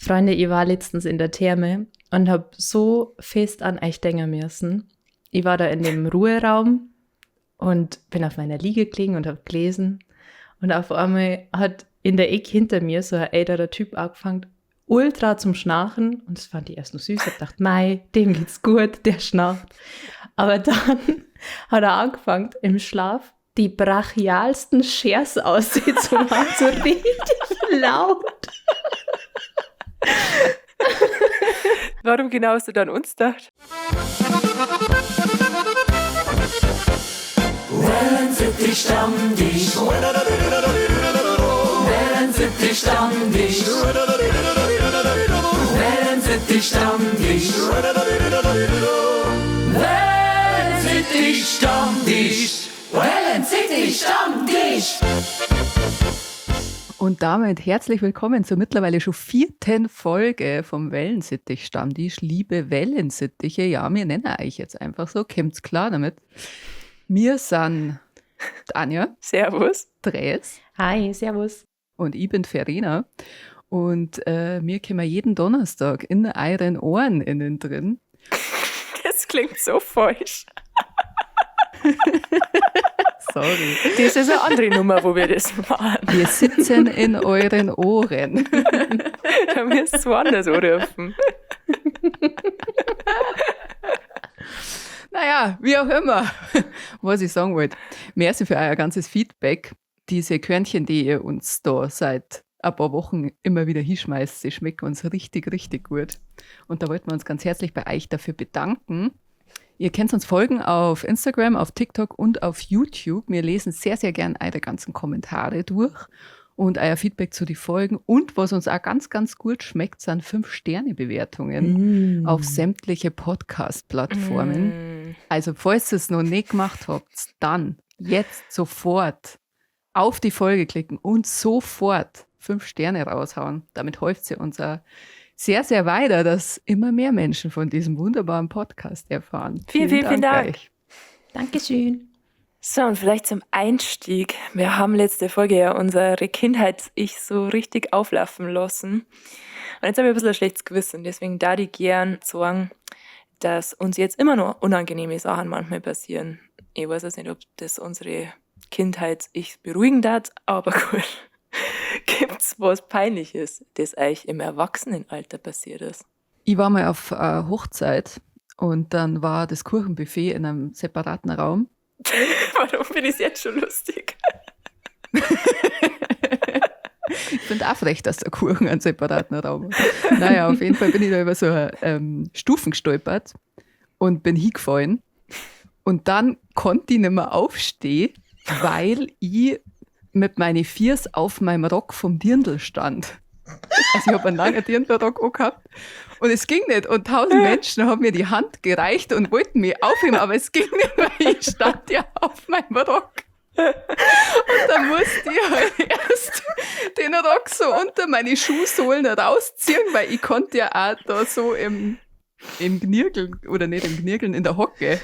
Freunde, ich war letztens in der Therme und habe so fest an euch denken müssen. Ich war da in dem Ruheraum und bin auf meiner Liege gelegen und habe gelesen. Und auf einmal hat in der Ecke hinter mir so ein älterer Typ angefangen, ultra zum Schnarchen. Und das fand ich erst noch süß. Ich hab gedacht, mei, dem geht's gut, der schnarcht. Aber dann hat er angefangen, im Schlaf die brachialsten Schers auszumachen, so richtig laut. Warum genau hast du dann uns gedacht? Wellensittich Stammtisch. Wellensittich Stammtisch. Wellensittich Stammtisch. Wellensittich Stammtisch. Wellensittich Stammtisch. Und damit herzlich willkommen zur mittlerweile schon 4. Folge vom Wellensittich-Stammtisch. Liebe Wellensittiche, ja, wir nennen euch jetzt einfach so, kommt's klar damit. Wir sind Anja. Servus. Dres. Hi, servus. Und ich bin Verena. Und wir kommen jeden Donnerstag in euren Ohren innen drin. Das klingt so falsch. Sorry. Das ist eine andere Nummer, wo wir das machen. Wir sitzen in euren Ohren. Da müsst ihr woanders anrufen. Naja, wie auch immer, was ich sagen wollte. Merci für euer ganzes Feedback. Diese Körnchen, die ihr uns da seit ein paar Wochen immer wieder hinschmeißt, die schmecken uns richtig, richtig gut. Und da wollten wir uns ganz herzlich bei euch dafür bedanken. Ihr könnt uns folgen auf Instagram, auf TikTok und auf YouTube. Wir lesen sehr, sehr gern eure ganzen Kommentare durch und euer Feedback zu den Folgen. Und was uns auch ganz, ganz gut schmeckt, sind 5-Sterne-Bewertungen auf sämtliche Podcast-Plattformen. Also falls ihr es noch nicht gemacht habt, dann jetzt sofort auf die Folge klicken und sofort 5 Sterne raushauen. Damit hilft sie uns auch sehr, sehr weiter, dass immer mehr Menschen von diesem wunderbaren Podcast erfahren. Vielen, vielen, vielen Dank. Euch. Dankeschön. So, und vielleicht zum Einstieg. Wir haben letzte Folge ja unsere Kindheits-Ich so richtig auflaufen lassen. Und jetzt habe ich ein bisschen ein schlechtes Gewissen. Deswegen da die gern sagen, dass uns jetzt immer noch unangenehme Sachen manchmal passieren. Ich weiß jetzt nicht, ob das unsere Kindheits-Ich beruhigen darf, aber gut. Gibt's was Peinliches, das euch im Erwachsenenalter passiert ist? Ich war mal auf Hochzeit und dann war das Kuchenbuffet in einem separaten Raum. Warum finde ich's jetzt schon lustig? Ich find auch frech, dass der Kuchen einen separaten Raum hat. Naja, auf jeden Fall bin ich da über so Stufen gestolpert und bin hingefallen. Und dann konnte ich nicht mehr aufstehen, weil ich mit meinen Fiers auf meinem Rock vom Dirndl stand. Also ich hab einen langen Dirndlrock auch gehabt und es ging nicht. Und 1000 Menschen haben mir die Hand gereicht und wollten mich aufheben, aber es ging nicht, weil ich stand ja auf meinem Rock. Und dann musste ich halt erst den Rock so unter meine Schuhsohlen rausziehen, weil ich konnte ja auch da so im Gnirgeln, oder nicht im Gnirgeln, in der Hocke,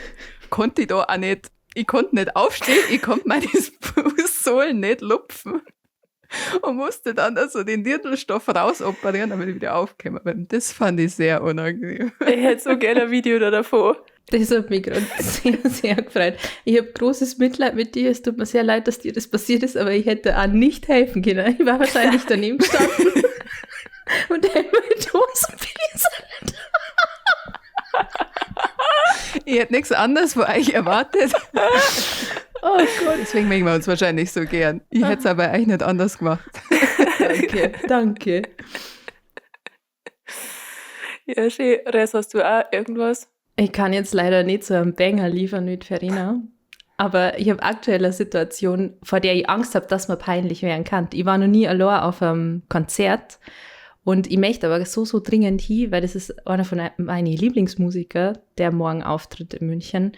konnte ich da auch nicht, ich konnte nicht aufstehen, ich konnte meine Fußsohlen nicht lupfen und musste dann also den Dirndlstoff rausoperieren, damit ich wieder aufgekommen bin. Das fand ich sehr unangenehm. Ich hätte so gerne ein Video da davon. Das hat mich gerade sehr, sehr gefreut. Ich habe großes Mitleid mit dir. Es tut mir sehr leid, dass dir das passiert ist, aber ich hätte auch nicht helfen können. Ich war wahrscheinlich daneben gestanden und hätte meine Dosen berieselt. Ich hätte nichts anderes von euch erwartet. Oh Gott. Deswegen mögen wir uns wahrscheinlich so gern. Ich hätte es aber eigentlich nicht anders gemacht. Danke, danke. Ja, schön. Res, hast du auch irgendwas? Ich kann jetzt leider nicht so einen Banger liefern mit Verena, aber ich habe aktuell eine Situation, vor der ich Angst habe, dass mir peinlich werden kann. Ich war noch nie allein auf einem Konzert und ich möchte aber so, so dringend hin, weil das ist einer von meinen Lieblingsmusiker, der morgen auftritt in München.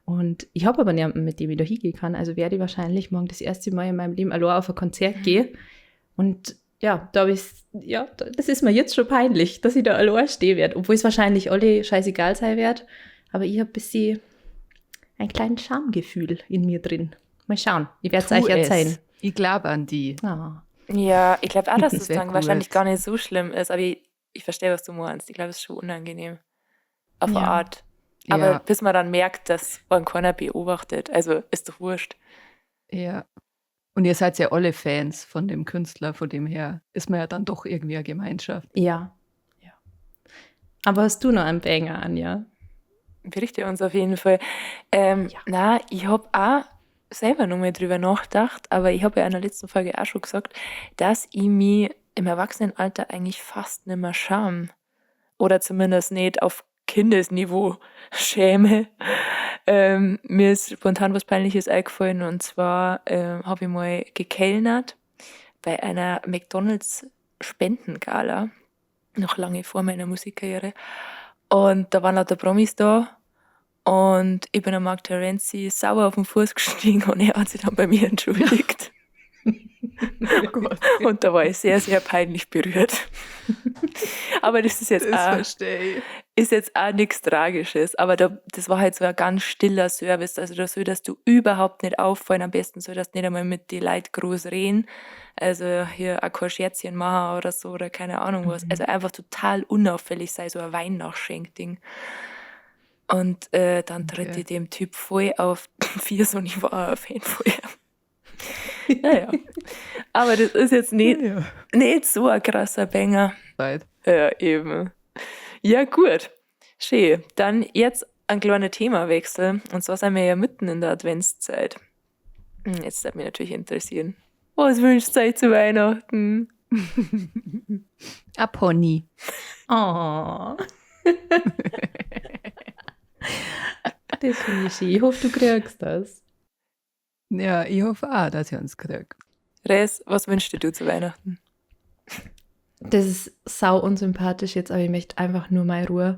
Und ich habe aber niemanden, mit dem ich da hingehen kann. Also werde ich wahrscheinlich morgen das erste Mal in meinem Leben allein auf ein Konzert gehen. Und ja, da hab ich's, ja, da, das ist mir jetzt schon peinlich, dass ich da allein stehen werde, obwohl es wahrscheinlich alle scheißegal sein wird. Aber ich hab ein bisschen ein kleines Schamgefühl in mir drin. Mal schauen, ich werd's Tu euch erzählen. es. Ich glaub an die. Ah. Ja, ich glaub auch, dass Das es wär dann gut. wahrscheinlich gar nicht so schlimm ist, aber ich ich verstehe, was du meinst. Ich glaube, es ist schon unangenehm. Auf eine Ja. Art. Aber Ja, bis man dann merkt, dass man keiner beobachtet. Also ist doch wurscht. ja. Und ihr seid ja alle Fans von dem Künstler, von dem her ist man ja dann doch irgendwie eine Gemeinschaft. Ja. Ja. Aber hast du noch einen Banger, Anja? Berichte uns auf jeden Fall. Ja. Na, ich habe auch selber noch mal drüber nachgedacht, aber ich habe ja in der letzten Folge auch schon gesagt, dass ich mich im Erwachsenenalter eigentlich fast nicht mehr scham. Oder zumindest nicht auf Kindesniveau schäme. Mir ist spontan was Peinliches eingefallen und zwar habe ich mal gekellnert bei einer McDonald's Spendengala, noch lange vor meiner Musikkarriere. Und da waren lauter Promis da. Und ich bin am Mark Terenzi sauer auf den Fuß gestiegen und er hat sich dann bei mir entschuldigt. Oh Gott, Und da war ich sehr, sehr peinlich berührt. Aber das ist jetzt das auch, verstehe ich. ist jetzt auch nichts Tragisches. Aber da, das war halt so ein ganz stiller Service. Also da solltest du überhaupt nicht auffallen. Am besten solltest du nicht einmal mit den Leuten groß reden. Also hier auch kein Scherzchen machen oder so oder keine Ahnung was. Mhm. Also einfach total unauffällig sei, so ein Wein-Nachschenk-Ding. Und dann tritt Okay. ich dem Typ voll auf die Füße und ich war auch ein Fan von ihm. Naja. Aber das ist jetzt nicht, Ja. nicht so ein krasser Banger. Zeit. Ja, eben. Ja, gut. Schön. Dann jetzt ein kleiner Themawechsel. Und zwar sind wir ja mitten in der Adventszeit. Jetzt würde mich natürlich interessieren. Was wünscht ihr euch zu Weihnachten? Ein Pony. Oh. Das finde ich schön. Ich hoffe, du kriegst das. Ja, ich hoffe auch, dass ich uns kriege. Res, was wünschst dir du zu Weihnachten? Das ist sau unsympathisch jetzt, aber ich möchte einfach nur meine Ruhe.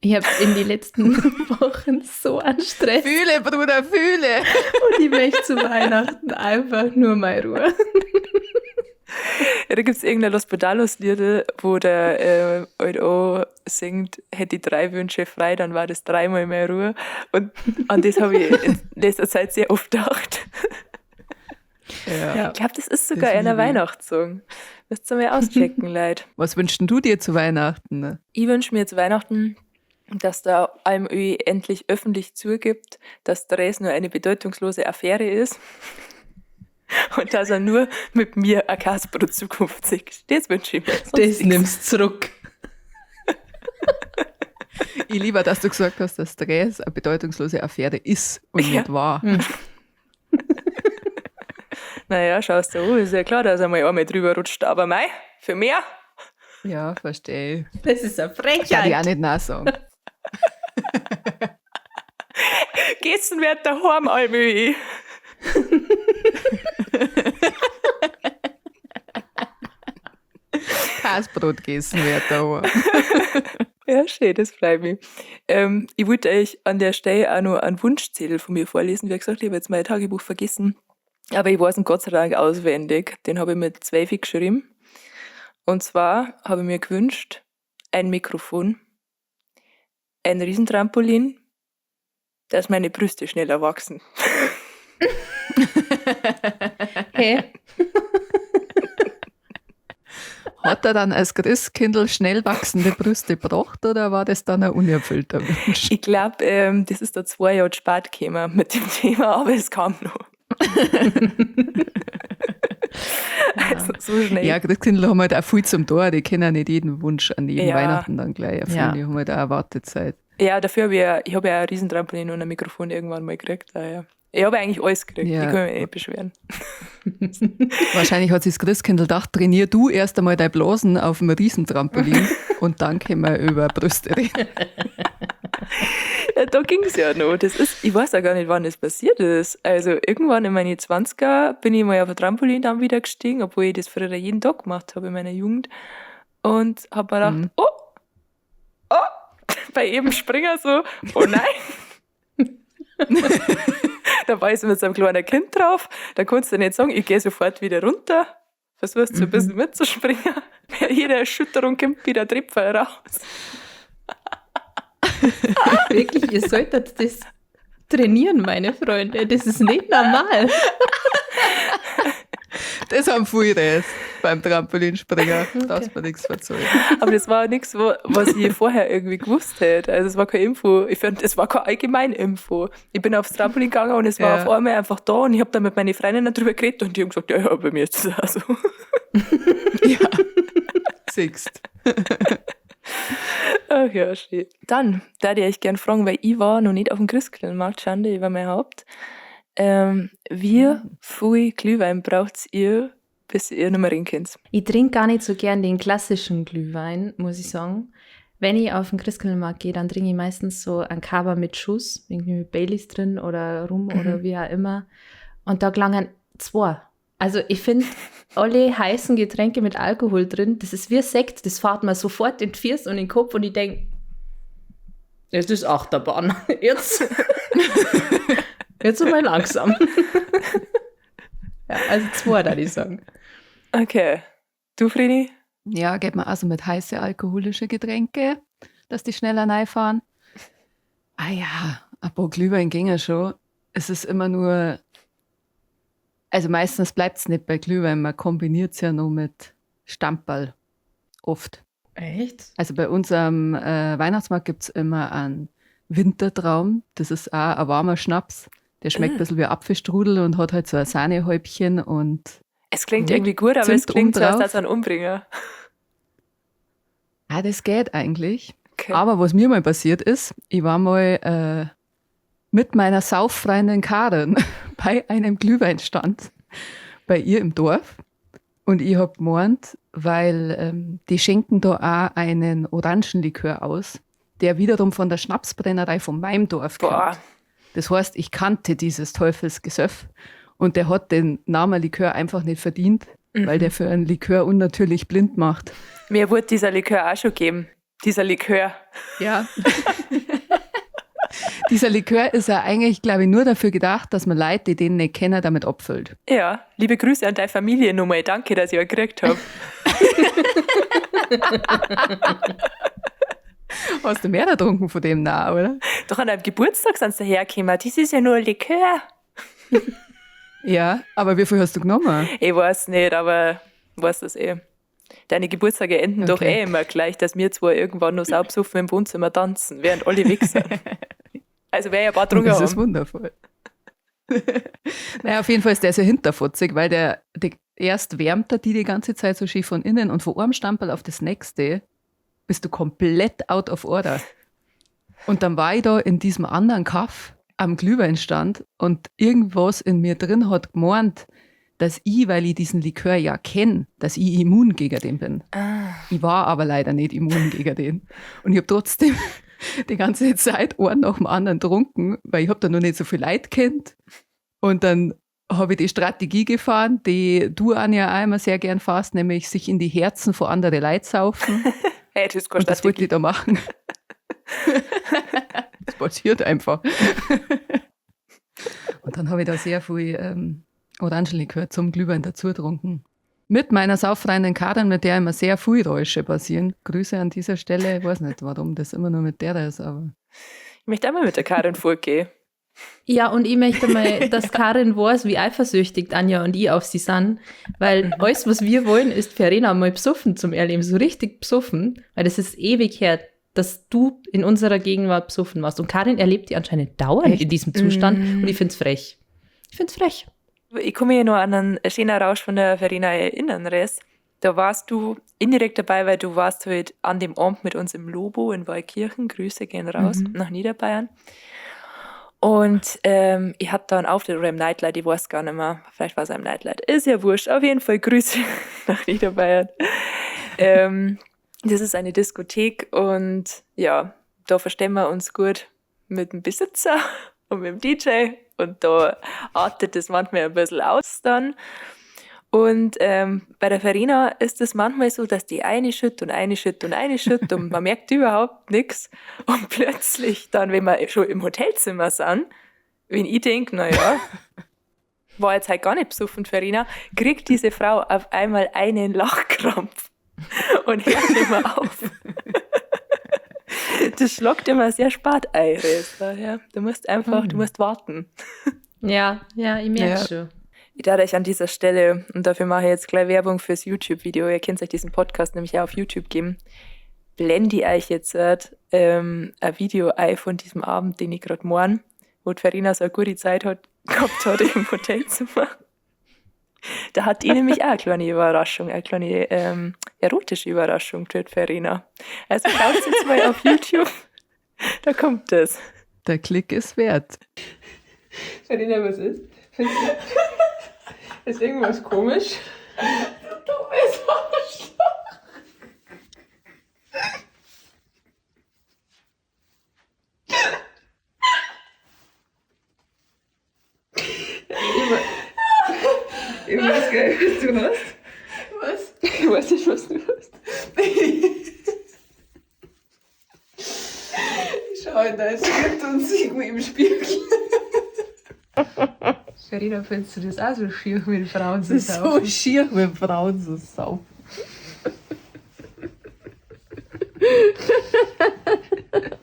Ich habe in den letzten Wochen so einen Stress Fühle, Bruder, fühle! und ich möchte zu Weihnachten einfach nur meine Ruhe. Ja, da gibt es irgendein Los Pedalos-Liedl, wo der halt auch singt, hätte ich 3 Wünsche frei, dann war das 3-mal mehr Ruhe. Und an das habe ich in letzter Zeit sehr oft gedacht. Ja. Ja. Ich glaube, das ist sogar Das einer liebe ich. Weihnachtssong. Müsst ihr mal auschecken, Leute. Was wünschst denn du dir zu Weihnachten? Ne? Ich wünsche mir zu Weihnachten, dass der Almöhi endlich öffentlich zugibt, dass Dres nur eine bedeutungslose Affäre ist und dass er nur mit mir eine Kasperl-Zukunft sieht. Das wünsche ich mir. Sonst Das nix. nimmst zurück. Ich lieber, dass du gesagt hast, dass Stress eine bedeutungslose Affäre ist und Ja. nicht war. Naja, schaust du an, ist ja klar, dass er mal einmal drüber rutscht, aber mei, für mehr? Ja, verstehe ich. Das ist eine Kann ich auch Frechheit. nicht nein sagen. Geht's denn wird daheim, Almöhi? Kasbrot gegessen wird da. Ja, schön, das freut mich. Ich wollte euch an der Stelle auch noch einen Wunschzettel von mir vorlesen. Wie gesagt, ich habe jetzt mein Tagebuch vergessen. Aber ich weiß ihn Gott sei Dank auswendig. Den habe ich mit 12 geschrieben. Und zwar habe ich mir gewünscht, ein Mikrofon, ein Riesentrampolin, dass meine Brüste schneller wachsen. Hey. Hat er dann als Christkindl schnell wachsende Brüste gebracht oder war das dann ein unerfüllter Wunsch? Ich glaube, das ist da 2 Jahre spät gekommen mit dem Thema, aber es kam noch. Also so schnell. Ja, Christkindl haben halt auch viel zum Tor, die können ja nicht jeden Wunsch an jedem Ja. Weihnachten dann gleich erfüllen, Ja. die haben halt auch eine Wartezeit. Ja, dafür habe ich ja, ich habe ja ein Riesentrampolin und ein Mikrofon irgendwann mal gekriegt. Daher. Ich habe eigentlich alles gekriegt, Ja. ich kann mich nicht beschweren. Wahrscheinlich hat sich das Christkindl gedacht, trainier du erst einmal dein Blasen auf dem Riesentrampolin und dann können wir über Brüste reden. Ja, da ging es ja noch. Das ist, ich weiß ja gar nicht, wann das passiert ist. Also irgendwann in meine 20er bin ich mal auf ein Trampolin dann wieder gestiegen, obwohl ich das früher jeden Tag gemacht habe in meiner Jugend. Und habe mir gedacht, oh, oh, bei jedem Springer so, oh nein. Da war ich so mit so einem kleinen Kind drauf. Da konntest du nicht sagen, ich gehe sofort wieder runter. Versuchst so ein bisschen mitzuspringen. Bei jeder Erschütterung kommt wieder Tripfall raus. Wirklich, ihr solltet das trainieren, meine Freunde. Das ist nicht normal. Das haben viele das. Beim Trampolinspringer. Okay. Darfst mir nichts verzeihen. Aber das war nichts, was ich vorher irgendwie gewusst hätte. Also es war keine Info. Ich finde, es war keine allgemeine Info. Ich bin aufs Trampolin gegangen und es war auf einmal einfach da und ich habe da mit meinen Freundinnen drüber geredet und die haben gesagt, ja, bei mir ist das auch so. Ja. Siehst. Ach ja, schön. Dann würde ich euch gerne fragen, weil ich war noch nicht auf dem Christkindlmarkt, Schande über mein Haupt. Wie viel Glühwein braucht ihr, bis ihr nicht mehr reden könnt? Ich trinke gar nicht so gern den klassischen Glühwein, muss ich sagen. Wenn ich auf den Christkindlmarkt gehe, dann trinke ich meistens so einen Kaba mit Schuss, irgendwie mit Baileys drin oder Rum oder wie auch immer. Und da gelangen 2. Also ich finde, alle heißen Getränke mit Alkohol drin, das ist wie Sekt, das fährt mir sofort in die Füße und in den Kopf und ich denk, es ist Achterbahn. Jetzt mal langsam. Ja, also 2, würde ich sagen. Okay. Du, Vreni? Ja, geht mir also mit heiße alkoholische Getränke, dass die schneller reinfahren. Ah ja, ein paar Glühwein ging ja schon. Es ist immer nur, also meistens bleibt's nicht bei Glühwein, man kombiniert's ja noch mit Stamperl. Oft. Echt? Also bei unserem Weihnachtsmarkt gibt's immer einen Wintertraum. Das ist auch ein warmer Schnaps. Der schmeckt ein bisschen wie Apfelstrudel und hat halt so ein Sahnehäubchen und Es klingt irgendwie gut, aber es Zimt klingt so, als obendrauf. würde es einen umbringen. Ah, das geht eigentlich. Okay. Aber was mir mal passiert ist, ich war mal mit meiner Sauffreundin Karin bei einem Glühweinstand bei ihr im Dorf. Und ich hab gemeint, weil die schenken da auch einen Orangenlikör aus, der wiederum von der Schnapsbrennerei von meinem Dorf kommt. Boah. Das heißt, ich kannte dieses Teufelsgesöff und der hat den Namen Likör einfach nicht verdient, weil der für einen Likör unnatürlich blind macht. Mir wurde dieser Likör auch schon geben. Dieser Likör. Ja. Dieser Likör ist ja eigentlich, glaube ich, nur dafür gedacht, dass man Leute, die den nicht kennen, damit abfüllt. Ja, liebe Grüße an deine Familie nochmal. Danke, dass ich euch gekriegt hab. Hast du mehr getrunken von dem nah, oder? Doch an deinem Geburtstag sind sie dahergekommen. Das ist ja nur ein Likör. Ja, aber wie viel hast du genommen? Ich weiß nicht, aber weiß das eh. Deine Geburtstage enden doch eh immer gleich, dass wir zwei irgendwann noch saubsuffen im Wohnzimmer tanzen, während alle weg sind. Also wer ja ein paar getrunken Das ist haben. wundervoll. Naja, auf jeden Fall ist der sehr hinterfotzig, weil der erst wärmt er die ganze Zeit so schön von innen und von einem Stamperl auf das nächste bist du komplett out of order. Und dann war ich da in diesem anderen Kaff am Glühweinstand und irgendwas in mir drin hat gemeint, dass ich, weil ich diesen Likör ja kenn, dass ich immun gegen den bin. Ich war aber leider nicht immun gegen den. Und ich hab trotzdem die ganze Zeit einen nach dem anderen getrunken, weil ich hab da noch nicht so viel Leid kennt. Und dann habe ich die Strategie gefahren, die du, Anja, auch immer sehr gern fährst, nämlich sich in die Herzen von anderen Leuten saufen. Hey, das ist keine Und das wollte Strategie. ich da machen. Das passiert einfach. Und dann habe ich da sehr viel Orangenlikör zum Glühwein dazu getrunken. Mit meiner sauffreundin Karin, mit der immer sehr viel Räusche passieren. Grüße an dieser Stelle. Ich weiß nicht, warum das immer nur mit der ist, aber... Ich möchte auch mal mit der Karin vorgehen. Ja, und ich möchte mal, dass Karin weiß, wie eifersüchtig Anja und ich auf sie sind, weil alles, was wir wollen, ist Verena mal besoffen zum Erleben, so richtig besoffen, weil das ist ewig her, dass du in unserer Gegenwart besoffen warst. Und Karin erlebt die anscheinend dauernd Echt? in diesem Zustand und ich find's frech. Ich find's frech. Ich komme mich noch an einen schönen Rausch von der Verena erinnern, Res. Da warst du indirekt dabei, weil du warst halt an dem Abend mit uns im Lobo in Waldkirchen. Grüße gehen raus nach Niederbayern. Und ich hab da einen Auftritt oder im Nightlight, ich weiß gar nicht mehr. Vielleicht war's auch im Nightlight. Ist ja wurscht. Auf jeden Fall Grüße nach Niederbayern. Das ist eine Diskothek und ja, da verstehen wir uns gut mit dem Besitzer und mit dem DJ und da artet das manchmal ein bisschen aus dann. Und bei der Verena ist es manchmal so, dass die eine schütt und eine schütt und eine schütt und man merkt überhaupt nix. Und plötzlich dann, wenn wir schon im Hotelzimmer sind, wenn ich denk, na ja, war jetzt halt gar nicht besoffen, Verena, kriegt diese Frau auf einmal einen Lachkrampf und hört nicht mehr auf. Das schlagt immer sehr spät ein, Resa, ja. Du musst einfach, du musst warten. Ja, ja, ich merk Ja. schon. Ich darf euch an dieser Stelle, und dafür mache ich jetzt gleich Werbung fürs YouTube-Video, ihr könnt euch diesen Podcast nämlich auch auf YouTube geben, blende ich euch jetzt ein Video ein von diesem Abend, den ich gerade morgen, wo die Verena so eine gute Zeit gehabt hat im Hotelzimmer. Da hat die nämlich auch eine kleine Überraschung, eine kleine erotische Überraschung für die Verena. Also schaut jetzt mal auf YouTube, da kommt es. Der Klick ist wert. Verena, was ist? Ist irgendwas komisch? Du dummes Arschloch. Ich weiß gar nicht, was du hast. Was? Ich weiß nicht, was du hast. Ich schaue in dein Skript und sehe mich im Spiegel. Verena, findest du das auch so schier, wenn Frauen so Das ist saufen? so schier, wenn Frauen so saufen.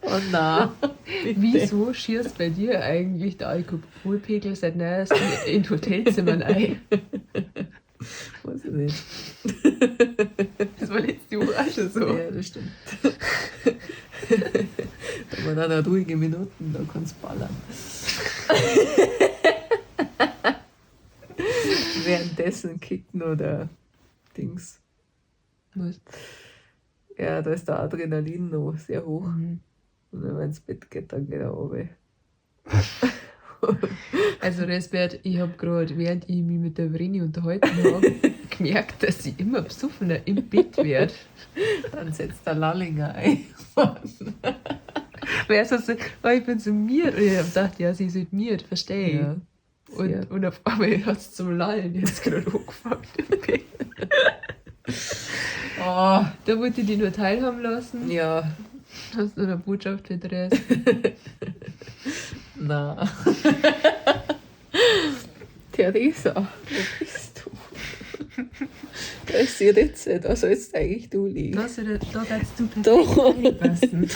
Oh na. Wieso schierst bei dir eigentlich der Alkoholpegel seit neuestem in Hotelzimmern ein? Weiß ich nicht. Das war letzte Woche auch schon so. Ja, das stimmt. Da waren dann auch ruhige Minuten, da kannst du ballern. Währenddessen kickt nur der Dings. Was? Ja, da ist der Adrenalin noch sehr hoch. Mhm. Und wenn man ins Bett geht, dann geht er runter. Also Resbert, ich hab grad, während ich mich mit der Vreni unterhalten hab, gemerkt, dass ich immer besoffener im Bett werd. Dann setzt der Lallinger ein. Weißt du, so, oh, ich bin so miert. Und ich hab gedacht, ja, sie ist miert, verstehe ich. Ja, sehr. Und auf einmal hat's zum Lallen jetzt gerade angefangen im Bett. Oh, Da wollte ich dich nur teilhaben lassen. ja, Hast du eine Botschaft für Therese? na. Theresa, wo bist du? Da ist die Ritze, da sollst eigentlich du liegen. Da darfst du perfekt Doch. reinpassen.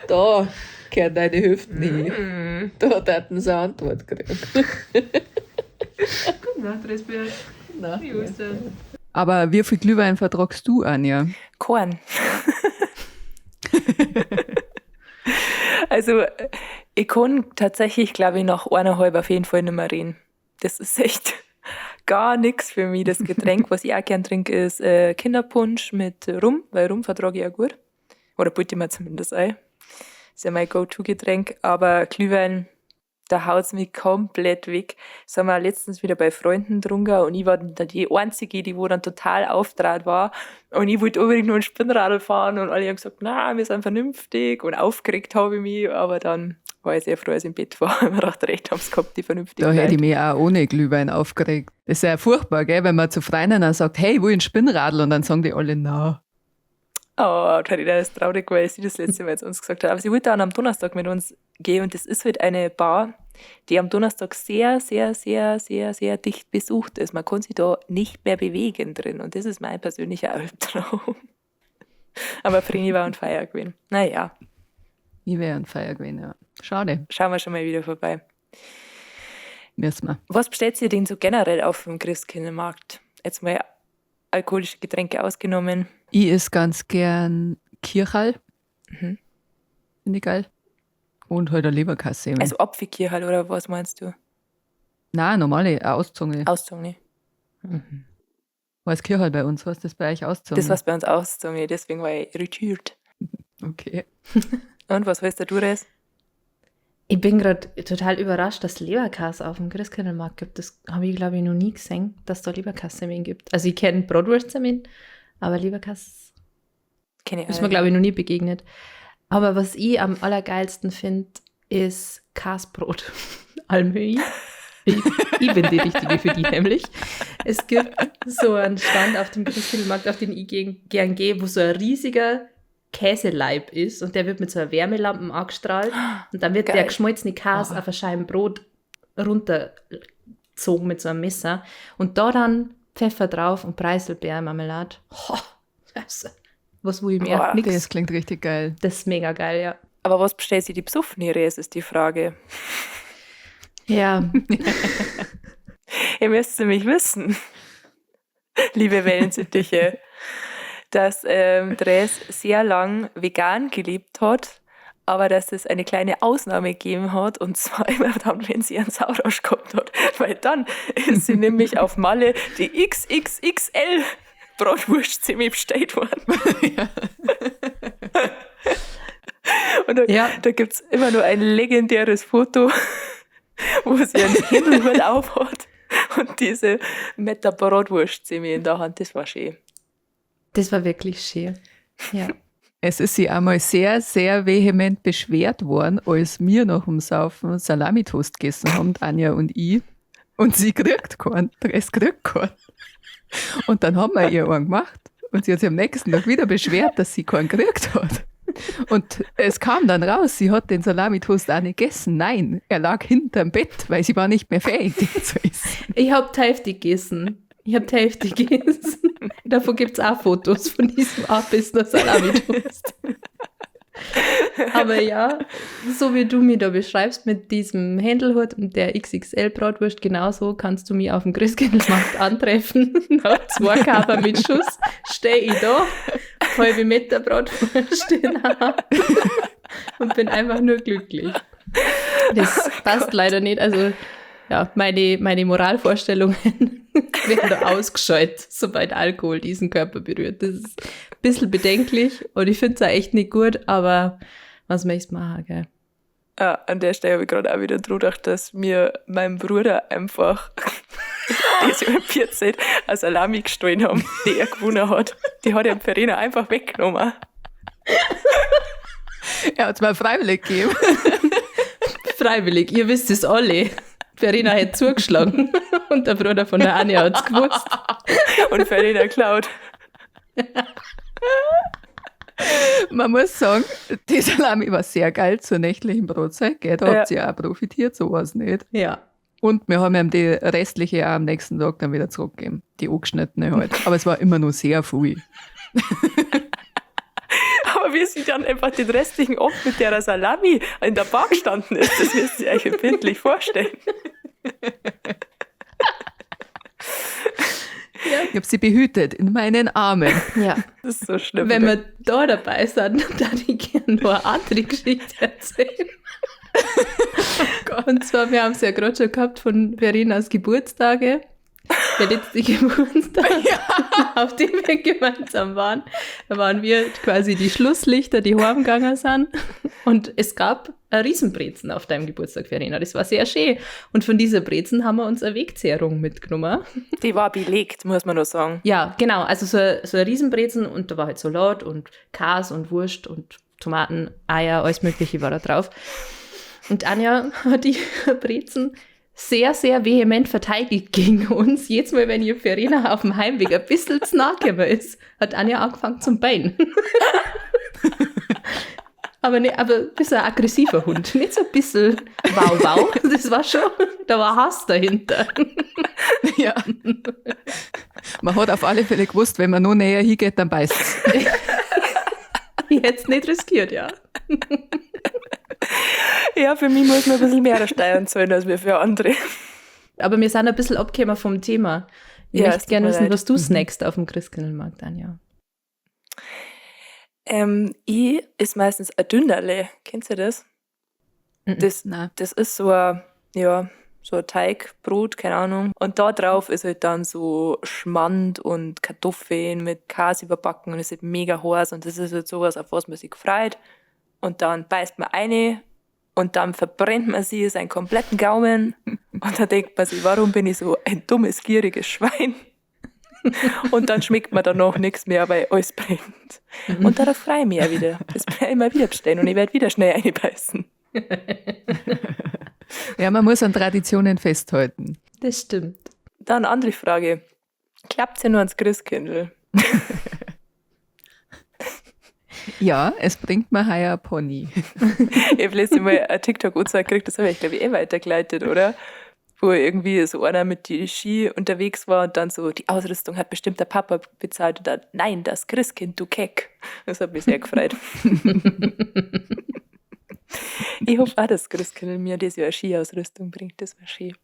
Da kehren deine Hüften hin. Da hätten sie eine Antwort kriegen. Gute Nacht, Resbert. Na, Wie Ostern. Aber wie viel Glühwein vertragst du, Anja? Korn. Also, ich kann tatsächlich, glaube ich, nach 1,5 auf jeden Fall nicht mehr reden. Das ist echt gar nichts für mich. Das Getränk, was ich auch gern trinke, ist Kinderpunsch mit Rum, weil Rum vertrage ich auch gut. Oder bitte mir zumindest ein. Ist ja mein Go-To-Getränk. Aber Glühwein, da haut's mich komplett weg. Das haben wir letztens wieder bei Freunden getrunken und ich war dann die Einzige, die wo dann total auftrat war. Und ich wollte unbedingt nur ein Spinnradl fahren und alle haben gesagt, na, wir sind vernünftig und aufgeregt habe ich mich. Aber dann war ich sehr froh, als ich im Bett war. Ich mir gedacht, recht haben's gehabt, die vernünftigen Da hätte ich Leute. mich auch ohne Glühwein aufgeregt. Das ist ja furchtbar, gell, wenn man zu Freunden dann sagt, hey, ich will ein Spinnradl und dann sagen die alle, na. Oh, Carina ist traurig, weil sie das letzte Mal zu uns gesagt hat. Aber sie wollte dann am Donnerstag mit uns gehen und das ist halt eine Bar, die am Donnerstag sehr, sehr, sehr, sehr, sehr dicht besucht ist. Man kann sich da nicht mehr bewegen drin und das ist mein persönlicher Albtraum. Aber Vreni war on fire gewesen. Naja, Ich wäre on fire gewesen, ja. Schade, schauen wir schon mal wieder vorbei. müssen wir. Was bestellt ihr denn so generell auf dem Christkindlmarkt? Jetzt mal alkoholische Getränke ausgenommen. Ich esse ganz gern Kirchhall. Finde ich geil. Und halt eine Leberkasse. Also Apfelkirchhall oder was meinst du? Nein, normale Auszunge. Auszunge. Was Kirchhall bei uns? Was ist das bei euch Auszunge? Das war's bei uns Auszunge, deswegen war ich irritiert. Okay. Und was heißt der Dures? Ich bin grad total überrascht, dass Leberkäse auf dem Christkindlmarkt gibt. Das habe ich, glaube ich, noch nie gesehen, dass da Leberkäse gibt. Also ich kenne Bratwurst-Semmeln, aber Leberkäse Kenn ich ist auch mir, nicht. glaube ich, noch nie begegnet. Aber was ich am allergeilsten finde, ist Kasbrot. Almöhi. Ich bin die Richtige für die nämlich. Es gibt so einen Stand auf dem Christkindlmarkt, auf den ich gern gehe, wo so ein riesiger Käseleib ist und der wird mit so einer Wärmelampe angestrahlt und dann wird der Geil. geschmolzene Käse auf ein Scheiben Brot runtergezogen mit so einem Messer und da dann Pfeffer drauf und Preiselbeermarmelade. Ho, also, was will ich mehr? Boah. Nix. Das klingt richtig geil. Das ist mega geil, ja. Aber was bestellt sich die besoffene Res, ist die Frage. Ja. Ihr müsst nämlich wissen, liebe Wellensittiche, dass Dres sehr lang vegan gelebt hat, aber dass es eine kleine Ausnahme gegeben hat, und zwar immer dann, wenn sie einen Sauerrausch gehabt hat, weil dann ist sie nämlich auf Malle die XXXL Bratwurst ziemlich bestellt worden. Ja. Und da, Ja. da gibt's immer nur ein legendäres Foto, wo sie einen Händelhut auf hat und diese Meter Bratwurst ziemlich in der Hand. Das war schön. Das war wirklich schön. Ja. Es ist sie einmal sehr, sehr vehement beschwert worden, als wir nach dem Saufen Salamitoast gegessen haben, Anja und ich. Und sie kriegt keinen, der Rest kriegt keinen. Und dann haben wir ihr einen gemacht. Und sie hat sich am nächsten Tag wieder beschwert, dass sie keinen gekriegt hat. Und es kam dann raus, sie hat den Salamitoast auch nicht gegessen. Nein, er lag hinterm Bett, weil sie war nicht mehr fähig, den zu essen. Ich hab die Hälfte gegessen. Ich hab die Hälfte gegessen. Davon gibt's auch Fotos von diesem abbissenen Salamitoast. Aber ja, so wie du mich da beschreibst mit diesem Händelhut und der XXL-Bratwurst, genauso kannst du mich auf dem Christkindlmarkt antreffen. Nach 2 Kaper mit Schuss steh ich da, halbe Meter Bratwurst in der Hand und bin einfach nur glücklich. Das passt leider nicht. Also ja, meine Moralvorstellungen werden da ausgeschaltet, sobald Alkohol diesen Körper berührt. Das ist ein bisschen bedenklich und ich find's auch echt nicht gut, aber was möchtest du machen, gell? Ja, an der Stelle habe ich gerade auch wieder dran gedacht, dass mir mein Bruder einfach das Jahr 14 eine Salami gestohlen haben, die er gewonnen hat. Die hat er Verena einfach weggenommen. Er hat's mir freiwillig gegeben. Freiwillig, ihr wisst es alle. Verena hat zugeschlagen und der Bruder von der Anja hat's gewusst. Und Verena klaut. Man muss sagen, die Salami war sehr geil zur nächtlichen Brotzeit, gell? Da habt ihr auch profitiert, sowas nicht. Ja. Und wir haben ihm die restliche auch am nächsten Tag dann wieder zurückgegeben, die angeschnittene halt. Aber es war immer noch sehr viel. Aber wie sie dann einfach den restlichen Abend mit der Salami in der Bar gestanden ist, das müsst ihr euch bildlich vorstellen. Ja. Ich hab sie behütet in meinen Armen. Ja. Das ist so schlimm. Wenn wir da dabei sind, dann darf ich gerne noch eine andere Geschichte erzählen. Oh Gott. Und zwar, wir haben's ja gerade schon gehabt von Verenas Geburtstage. Der letzte Geburtstag, auf dem wir gemeinsam waren. Da waren wir quasi die Schlusslichter, die heimgegangen sind. Und es gab eine Riesenbrezen auf deinem Geburtstag, Verena. Das war sehr schön. Und von dieser Brezen haben wir uns eine Wegzehrung mitgenommen. Die war belegt, muss man nur sagen. Ja, genau. Also so eine Riesenbrezen und da war halt Salat und Käse und Wurst und Tomaten, Eier, alles Mögliche war da drauf. Und Anja hat die Brezen sehr, sehr vehement verteidigt gegen uns. Jedes Mal, wenn ihr Verena auf dem Heimweg ein bisschen zu nahe gekommen ist, hat Anja angefangen zum Beinen. Aber ne, aber ein bisschen ein aggressiver Hund. Nicht so ein bisschen wow, wow. Das war schon, da war Hass dahinter. Ja. Man hat auf alle Fälle gewusst, wenn man noch näher hingeht, dann beißt's. Ich hätte es nicht riskiert, ja. Ja, für mich muss man ein bisschen mehr steuern zahlen, als wir für andere. Aber wir sind ein bisschen abgekommen vom Thema. Ich Ja, möchte es tut gerne mir wissen, leid. was du snackst auf dem Christkindlmarkt, Anja. Ich ist meistens ein Dünnerle. Kennst du das? Mhm. Das, Nein. das ist so ein, ja, so ein Teigbrot, keine Ahnung. Und da drauf ist halt dann so Schmand und Kartoffeln mit Käse überbacken und es ist mega heiß und das ist halt sowas, auf was man sich freut. Und dann beißt man eine und dann verbrennt man sich seinen kompletten Gaumen. Und dann denkt man sich, warum bin ich so ein dummes, gieriges Schwein? Und dann schmeckt man danach nichts mehr, weil alles brennt. Und darauf freue ich mich auch wieder. Das werde ich mal wieder bestellen und ich werde wieder schnell reinbeißen. Ja, man muss an Traditionen festhalten. Das stimmt. Dann andere Frage. Klappt's ja nur ans Christkindl? Ja, es bringt mir heuer ein Pony. Ich hab letztes Mal ein TikTok-Anzeige gekriegt, das habe ich, glaub ich, eh weitergeleitet, oder? Wo irgendwie so einer mit die Ski unterwegs war und dann so, die Ausrüstung hat bestimmt der Papa bezahlt. Und dann, nein, das Christkind, du Keck. Das hat mich sehr gefreut. Ich hoffe auch, dass Christkind mir dieses Jahr Skiausrüstung bringt. Das war schön.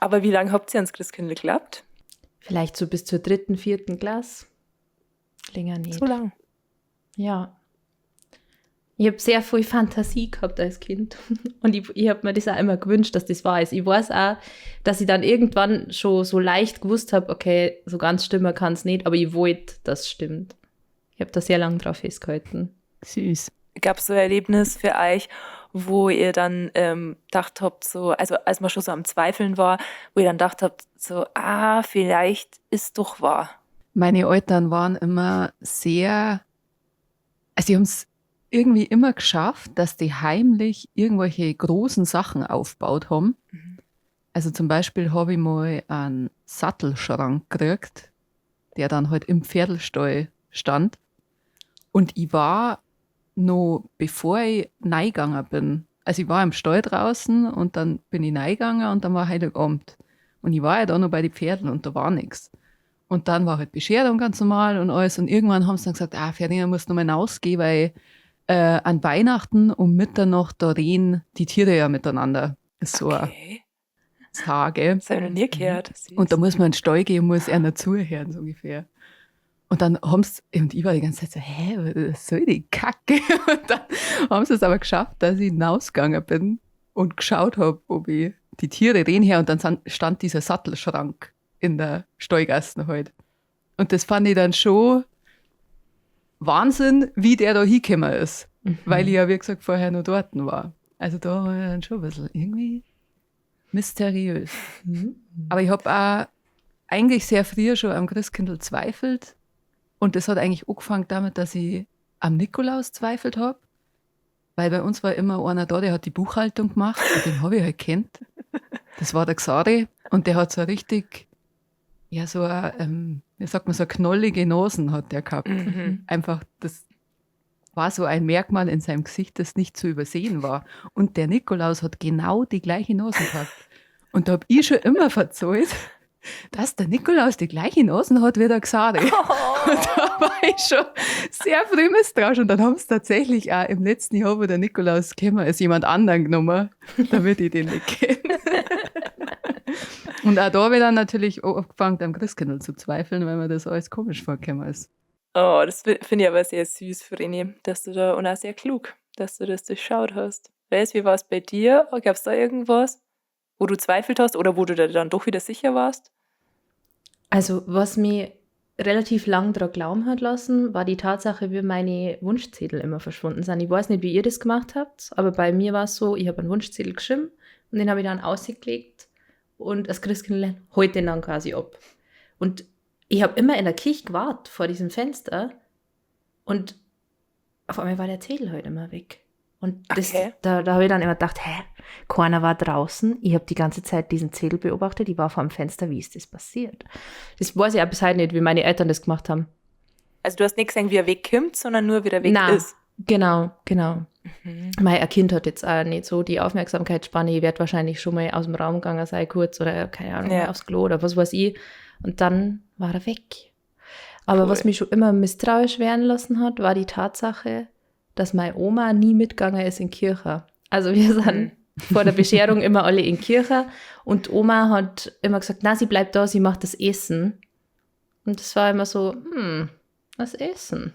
Aber wie lange habt ihr ans Christkindl geglaubt? Vielleicht so bis zur 3., 4. Klasse. Länger nicht. So lang. Ja. Ich hab sehr viel Fantasie gehabt als Kind. Und ich hab mir das auch immer gewünscht, dass das wahr ist. Ich weiß auch, dass ich dann irgendwann schon so leicht gewusst hab, okay, so ganz stimmen kann's nicht, aber ich wollte, dass es stimmt. Ich hab da sehr lange drauf festgehalten. Süß. Gab's so ein Erlebnis für euch, wo ihr dann gedacht habt, so, also als man schon so am Zweifeln war, wo ihr dann gedacht habt, so, ah, vielleicht ist doch wahr? Meine Eltern waren immer sehr, also sie haben's irgendwie immer geschafft, dass die heimlich irgendwelche großen Sachen aufgebaut haben. Also zum Beispiel habe ich mal einen Sattelschrank gekriegt, der dann halt im Pferdelstall stand. Und ich war noch, bevor ich reingegangen bin, also ich war im Stall draußen und dann bin ich reingegangen und dann war Heiligabend. Und ich war ja da noch bei den Pferden und da war nix. Und dann war halt Bescherung ganz normal und alles. Und irgendwann haben sie dann gesagt, ah, Verena, du musst noch mal rausgehen, weil an Weihnachten um Mitternacht da reden die Tiere ja miteinander. Ist so eine Sage. Das hab ich noch nie gehört. Süß. Und da muss man in den Stall gehen und muss einer zuhören, so ungefähr. Und dann haben's, und ich war die ganze Zeit so, hä, was soll die Kacke? Und dann haben sie es aber geschafft, dass ich hinausgegangen bin und geschaut hab, ob ich die Tiere reden her. Und dann stand dieser Sattelschrank in der Stallgasse halt. Und das fand ich dann schon Wahnsinn, wie der da hingekommen ist. Weil ich ja, wie gesagt, vorher noch dort war. Also da war ich dann schon ein bisschen irgendwie mysteriös. Aber ich hab auch eigentlich sehr früh schon am Christkindl zweifelt. Und das hat eigentlich angefangen damit, dass ich am Nikolaus zweifelt hab. Weil bei uns war immer einer da, der hat die Buchhaltung gemacht und den hab ich halt kennt. Das war der Xari und der hat so richtig, ja, so eine wie sagt man, so eine knollige Nasen hat der gehabt. Einfach, das war so ein Merkmal in seinem Gesicht, das nicht zu übersehen war. Und der Nikolaus hat genau die gleiche Nase gehabt. Und da hab ich schon immer verzeiht, dass der Nikolaus die gleiche Nasen hat wie der Xari. Und da war ich schon sehr früh misstrauisch. Und dann haben sie tatsächlich auch im letzten Jahr, wo der Nikolaus gekommen ist, jemand anderen genommen, damit ich den nicht kenne. Und auch da habe ich dann natürlich auch angefangen, am Christkindl zu zweifeln, weil mir das alles komisch vorgekommen ist. Oh, das finde ich aber sehr süß, Vreni, dass du da, und auch sehr klug, dass du das durchschaut hast. Weißt, wie war's bei dir? Gab's da irgendwas, wo du zweifelt hast oder wo du dir dann doch wieder sicher warst? Also, was mich relativ lang dran glauben hat lassen, war die Tatsache, wie meine Wunschzettel immer verschwunden sind. Ich weiß nicht, wie ihr das gemacht habt, aber bei mir war es so, ich habe einen Wunschzettel geschrieben und den habe ich dann ausgelegt und das Christkindl holt den dann quasi ab. Und ich habe immer in der Kirche gewartet vor diesem Fenster und auf einmal war der Zettel halt immer weg. Und da habe ich dann immer gedacht, hä, keiner war draußen. Ich habe die ganze Zeit diesen Zettel beobachtet, ich war vor dem Fenster, wie ist das passiert? Das weiß ich auch bis heute nicht, wie meine Eltern das gemacht haben. Also du hast nicht gesehen, wie er wegkommt, sondern nur, wie er weg Nein. ist. Genau, genau. Mein Kind hat jetzt auch nicht so die Aufmerksamkeitsspanne. Ich werde wahrscheinlich schon mal aus dem Raum gegangen sein kurz oder, keine Ahnung, aufs Klo oder was weiß ich. Und dann war er weg. Aber was mich schon immer misstrauisch werden lassen hat, war die Tatsache, dass meine Oma nie mitgegangen ist in die Kirche. Also wir sind vor der Bescherung immer alle in die Kirche und Oma hat immer gesagt, na, sie bleibt da, sie macht das Essen. Und das war immer so, das Essen.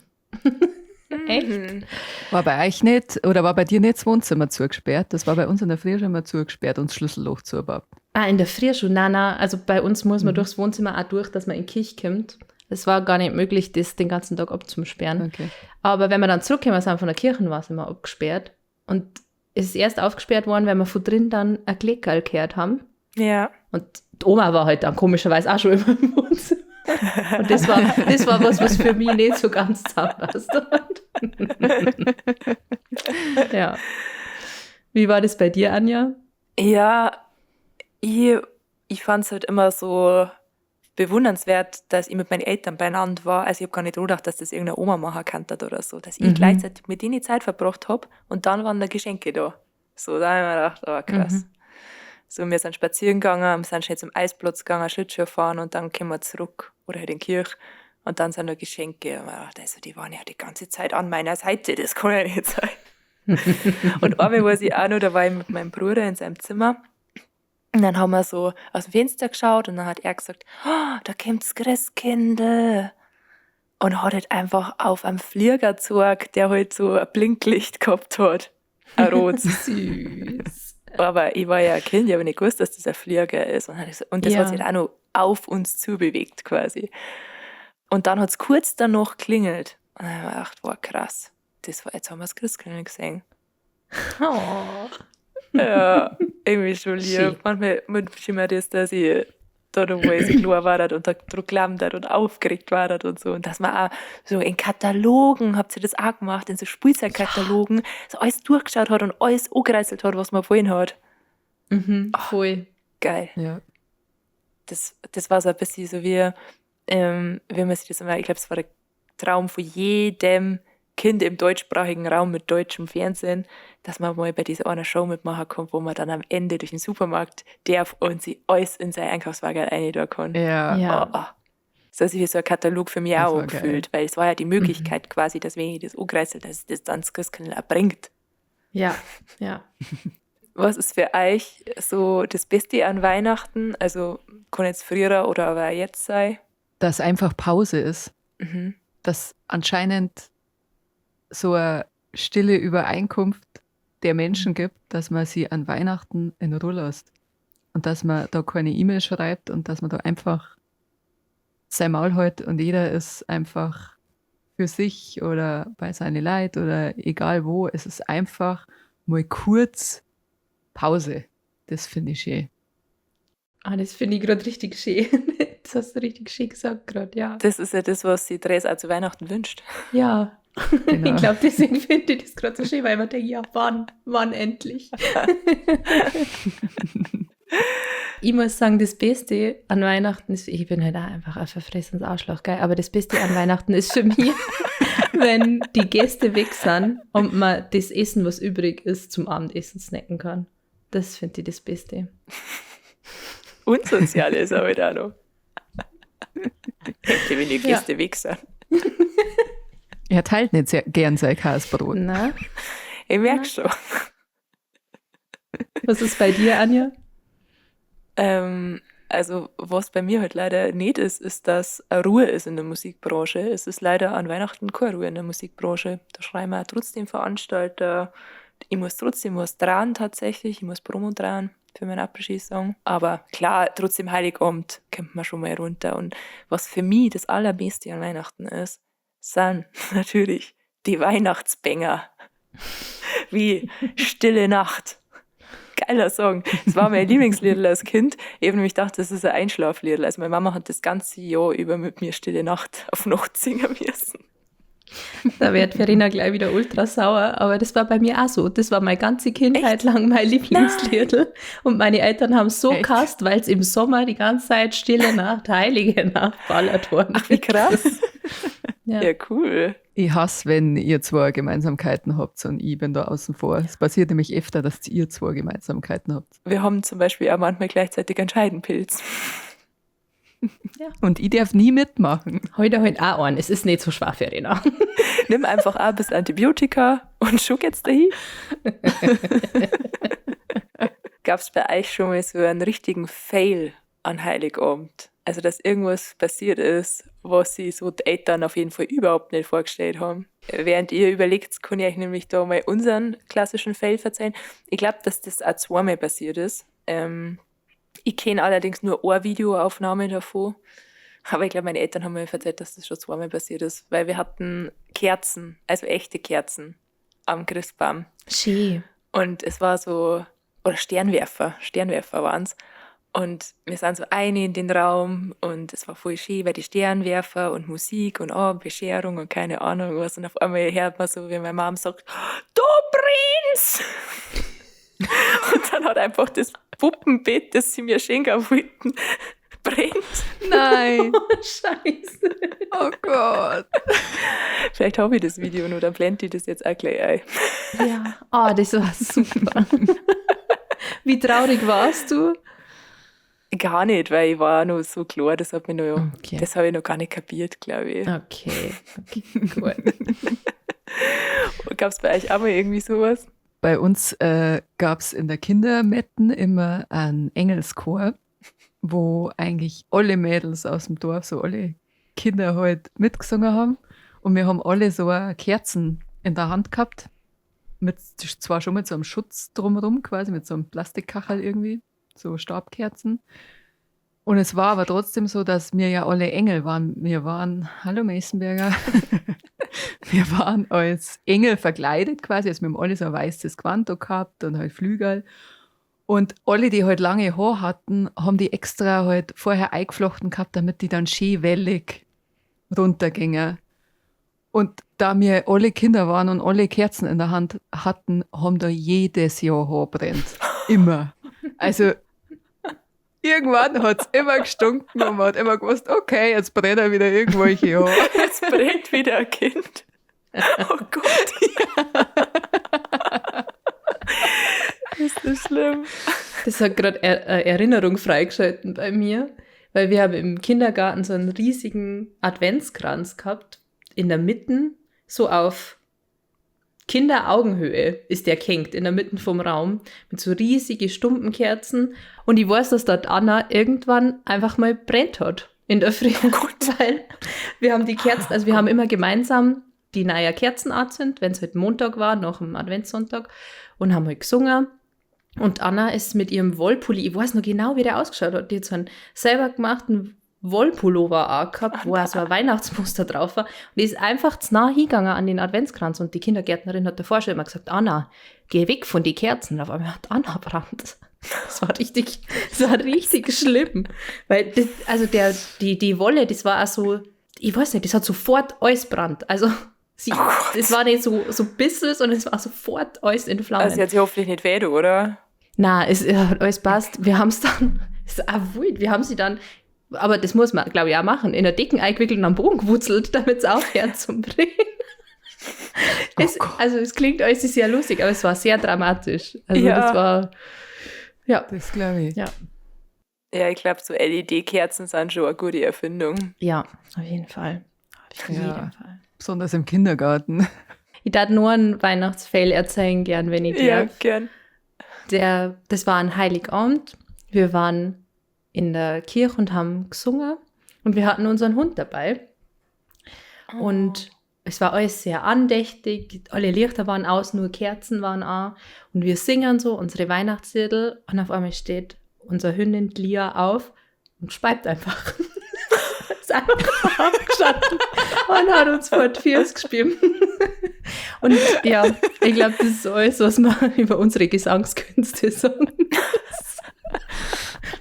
Echt? War bei euch nicht, oder war bei dir nicht das Wohnzimmer zugesperrt? Das war bei uns in der Früh schon immer zugesperrt und das Schlüsselloch zu war. Ah, in der Früh schon? Nein, nein. Also bei uns muss man durchs Wohnzimmer auch durch, dass man in die Küche kommt. Es war gar nicht möglich, das den ganzen Tag abzusperren. Aber wenn wir dann zurückgekommen sind von der Kirche, war es immer abgesperrt. Und es ist erst aufgesperrt worden, weil wir von drin dann ein Kleckerl gehört haben. Und die Oma war halt dann komischerweise auch schon immer im Wohnzimmer. Und das war was, was für mich nicht so ganz zusammenpasst hat. Ja. Wie war das bei dir, Anja? Ja, ich fand's halt immer so bewundernswert, dass ich mit meinen Eltern beieinander war. Also ich hab gar nicht gedacht, dass das irgendeine Oma machen kann oder so. Dass ich gleichzeitig mit denen Zeit verbracht hab und dann waren da Geschenke da. So, da hab ich mir gedacht, oh, krass. So, wir sind spazieren gegangen, wir sind schnell zum Eisplatz gegangen, Schlittschuh fahren und dann kommen wir zurück oder halt in die Kirche und dann sind da Geschenke. Und ich dachte, also, die waren ja die ganze Zeit an meiner Seite, das kann ja nicht sein. Und einmal weiß ich auch noch, da war ich mit meinem Bruder in seinem Zimmer Und dann haben wir so aus dem Fenster geschaut und dann hat er gesagt, oh, da kommt das Christkindl. Und hat halt einfach auf einem Flieger gezeigt, der halt so ein Blinklicht gehabt hat. Ein rotes. Süß. Aber ich war ja ein Kind, ich habe nicht gewusst, dass das ein Flieger ist. Und, dann hab ich so, und das Ja. hat sich halt auch noch auf uns zubewegt quasi. Und dann hat es kurz danach klingelt. Und dann habe ich mir gedacht, wow, krass. Das war, jetzt haben wir das Christkindl gesehen. Oh. Ja, irgendwie schon lieb. Schön. Manchmal wünsche ich mir das, dass ich da noch mal so klar war und da dran geglaubt hat und aufgeregt war und so. Und dass man auch so in Katalogen, habt ihr das auch gemacht, in so Spielzeugkatalogen, so alles durchgeschaut hat und alles angereißelt hat, was man wollen hat. Mhm, voll. Geil. Ja. Das war so ein bisschen so wie, wie man sich das immer, ich glaube, es war der Traum von jedem Kind im deutschsprachigen Raum mit deutschem Fernsehen, dass man mal bei dieser einer Show mitmachen kann, wo man dann am Ende durch den Supermarkt darf und sie alles in seinen Einkaufswagen rein kann. Ja. Ja. Oh, oh. Das hat sich wie so ein Katalog für mich Das auch war geil. angefühlt, weil es war ja die Möglichkeit quasi, dass wenn ich das angereißel, dass das dann das Christkindl auch bringt. Ja, ja. Was ist für euch so das Beste an Weihnachten? Also kann jetzt früher oder aber auch jetzt sein. Dass einfach Pause ist. Mhm. Dass anscheinend so eine stille Übereinkunft der Menschen gibt, dass man sie an Weihnachten in Ruhe lässt. Und dass man da keine E-Mail schreibt und dass man da einfach sein Maul hält und jeder ist einfach für sich oder bei seinen Leid oder egal wo. Es ist einfach mal kurz Pause. Das finde ich schön. Ah, das finde ich gerade richtig schön. Das hast du richtig schön gesagt gerade, ja. Das ist ja das, was die Therese auch zu Weihnachten wünscht. Ja. Genau. Ich glaube, deswegen finde ich das gerade so schön, weil ich mir denke, ja, wann endlich? Ich muss sagen, das Beste an Weihnachten ist, ich bin halt auch einfach ein verfressenes Arschloch, gell? Aber das Beste an Weihnachten ist für mich, wenn die Gäste weg sind und man das Essen, was übrig ist, zum Abendessen snacken kann. Das finde ich das Beste. Unsozial ist aber da noch. Hätte, wenn die Gäste weg sind. Er teilt nicht sehr gern sein Kasbrot. Na, Ich merke schon. was ist bei dir, Anja? Also, was bei mir halt leider nicht ist, ist, dass eine Ruhe ist in der Musikbranche. Es ist leider an Weihnachten keine Ruhe in der Musikbranche. Da schreiben wir trotzdem Veranstalter. Ich muss trotzdem was dran tatsächlich. Ich muss Promo dran für meinen Après-Ski-Song. Aber klar, trotzdem Heiligabend kommt man schon mal runter. Und was für mich das Allerbeste an Weihnachten ist, sind natürlich die Weihnachtsbänger. Wie Stille Nacht. Geiler Song. Das war mein Lieblingslied als Kind. Ich habe nämlich gedacht, das ist ein Einschlaflied. Also meine Mama hat das ganze Jahr über mit mir Stille Nacht auf Nacht singen müssen. Da wird Verena gleich wieder ultra sauer, aber das war bei mir auch so. Das war meine ganze Kindheit lang mein Lieblingslied. Und meine Eltern haben so Echt? gehasst, weil es im Sommer die ganze Zeit Stille Nacht, Heilige Nacht ballert worden. Ach, wie krass. Ja. Ja, cool. Ich hasse, wenn ihr zwei Gemeinsamkeiten habt und ich bin da außen vor. Es passiert nämlich öfter, dass ihr zwei Gemeinsamkeiten habt. Wir haben zum Beispiel auch manchmal gleichzeitig einen Scheidenpilz. Und ich darf nie mitmachen. Heute halt auch einen. Es ist nicht so schwer, Verena. Nimm einfach auch bis Antibiotika und schon geht's dahin. Gab es bei euch schon mal so einen richtigen Fail an Heiligabend? Also, dass irgendwas passiert ist, was sie so die Eltern auf jeden Fall überhaupt nicht vorgestellt haben. Während ihr überlegt, kann ich euch nämlich da mal unseren klassischen Fail verzeihen. Ich glaube, dass das auch zweimal passiert ist. Ich kenne allerdings nur eine Videoaufnahme davon. Aber ich glaube, meine Eltern haben mir erzählt, dass das schon zweimal passiert ist, weil wir hatten Kerzen, also echte Kerzen am Christbaum. Schön. Und es war so, oder Sternwerfer waren's. Und wir sind so ein in den Raum und es war voll schön, weil die Sternwerfer und Musik und oh, Bescherung und keine Ahnung was. Und auf einmal hört man so, wie meine Mom sagt, du brennst! Und dann hat einfach das Puppenbett, das sie mir schenken wollten, brennt. Nein. Oh, Scheiße. Oh Gott. Vielleicht habe ich das Video noch, dann blende ich das jetzt auch gleich ein. Ja. Oh, das war super. Wie traurig warst du? Gar nicht, weil ich war noch so klar, das hat mich noch, Okay. das habe ich noch gar nicht kapiert, glaube ich. Okay, okay, gut. Gab es bei euch auch mal irgendwie sowas? Bei uns gab es in der Kindermetten immer einen Engelschor, wo eigentlich alle Mädels aus dem Dorf, so alle Kinder halt mitgesungen haben. Und wir haben alle so eine Kerzen in der Hand gehabt. Mit, zwar schon mit so einem Schutz drumherum quasi, mit so einem Plastikkachel irgendwie, so Stabkerzen. Und es war aber trotzdem so, dass wir ja alle Engel waren. Wir waren, hallo Meisenberger, wir waren als Engel verkleidet quasi. Also wir haben alle so ein weißes Gewand gehabt und halt Flügel. Und alle, die halt lange Haare hatten, haben die extra halt vorher eingeflochten gehabt, damit die dann schön wellig runtergingen. Und da wir alle Kinder waren und alle Kerzen in der Hand hatten, haben da jedes Jahr Haar brennt. Immer. Also irgendwann hat es immer gestunken und man hat immer gewusst, okay, jetzt brennt er wieder irgendwelche Haare. Jetzt brennt wieder ein Kind. Oh Gott. Ist das schlimm? Das hat gerade Erinnerung freigeschalten bei mir, weil wir haben im Kindergarten so einen riesigen Adventskranz gehabt, in der Mitte, so auf Kinderaugenhöhe ist der gehängt, in der Mitte vom Raum, mit so riesigen Stumpenkerzen. Und ich weiß, dass dort Anna irgendwann einfach mal brennt hat in der Früh. Oh Gott. Weil wir haben die Kerzen, also wir haben immer gemeinsam die neue Kerzen angezündet, wenn es halt Montag war, nach dem Adventssonntag, und haben halt gesungen. Und Anna ist mit ihrem Wollpulli, ich weiß noch genau, wie der ausgeschaut hat, die hat so einen selber gemachten Wollpullover auch gehabt, wo auch so ein Weihnachtsmuster drauf war. Und die ist einfach zu nah hingegangen an den Adventskranz. Und die Kindergärtnerin hat davor schon immer gesagt, Anna, geh weg von den Kerzen. Und auf einmal hat Anna brannt. Das war richtig schlimm. Weil das, also die Wolle, das war auch so, ich weiß nicht, das hat sofort alles brannt. Also das war nicht so ein bisschen, sondern es war sofort alles in Flammen. Also sie hat sich hoffentlich nicht weh, oder? Nein, es hat alles passt. Wir haben es dann, es ist auch wild, wir haben sie dann, aber das muss man, glaube ich, auch machen, in der Decken eingewickelt und am Boden gewurzelt, damit es aufhört zum Brennen. Also es klingt alles sehr lustig, aber es war sehr dramatisch. Also ja. Das war, ja. Das glaube ich. Ja. Ja, ich glaube, so LED-Kerzen sind schon eine gute Erfindung. Ja, auf jeden Fall. Auf jeden Fall. Besonders im Kindergarten. Ich darf nur einen Weihnachtsfail erzählen gern, wenn ich darf. Ja, gern. Das war ein Heiligabend. Wir waren in der Kirche und haben gesungen. Und wir hatten unseren Hund dabei. Oh. Und es war alles sehr andächtig. Alle Lichter waren aus, nur Kerzen waren an. Und wir singen so unsere Weihnachtslieder. Und auf einmal steht unser Hündin Lia auf und speibt einfach. Ist einfach aufgestanden und hat uns vor die Füße gespielt. Und ja, ich glaube, das ist alles, was man über unsere Gesangskünste sagen muss.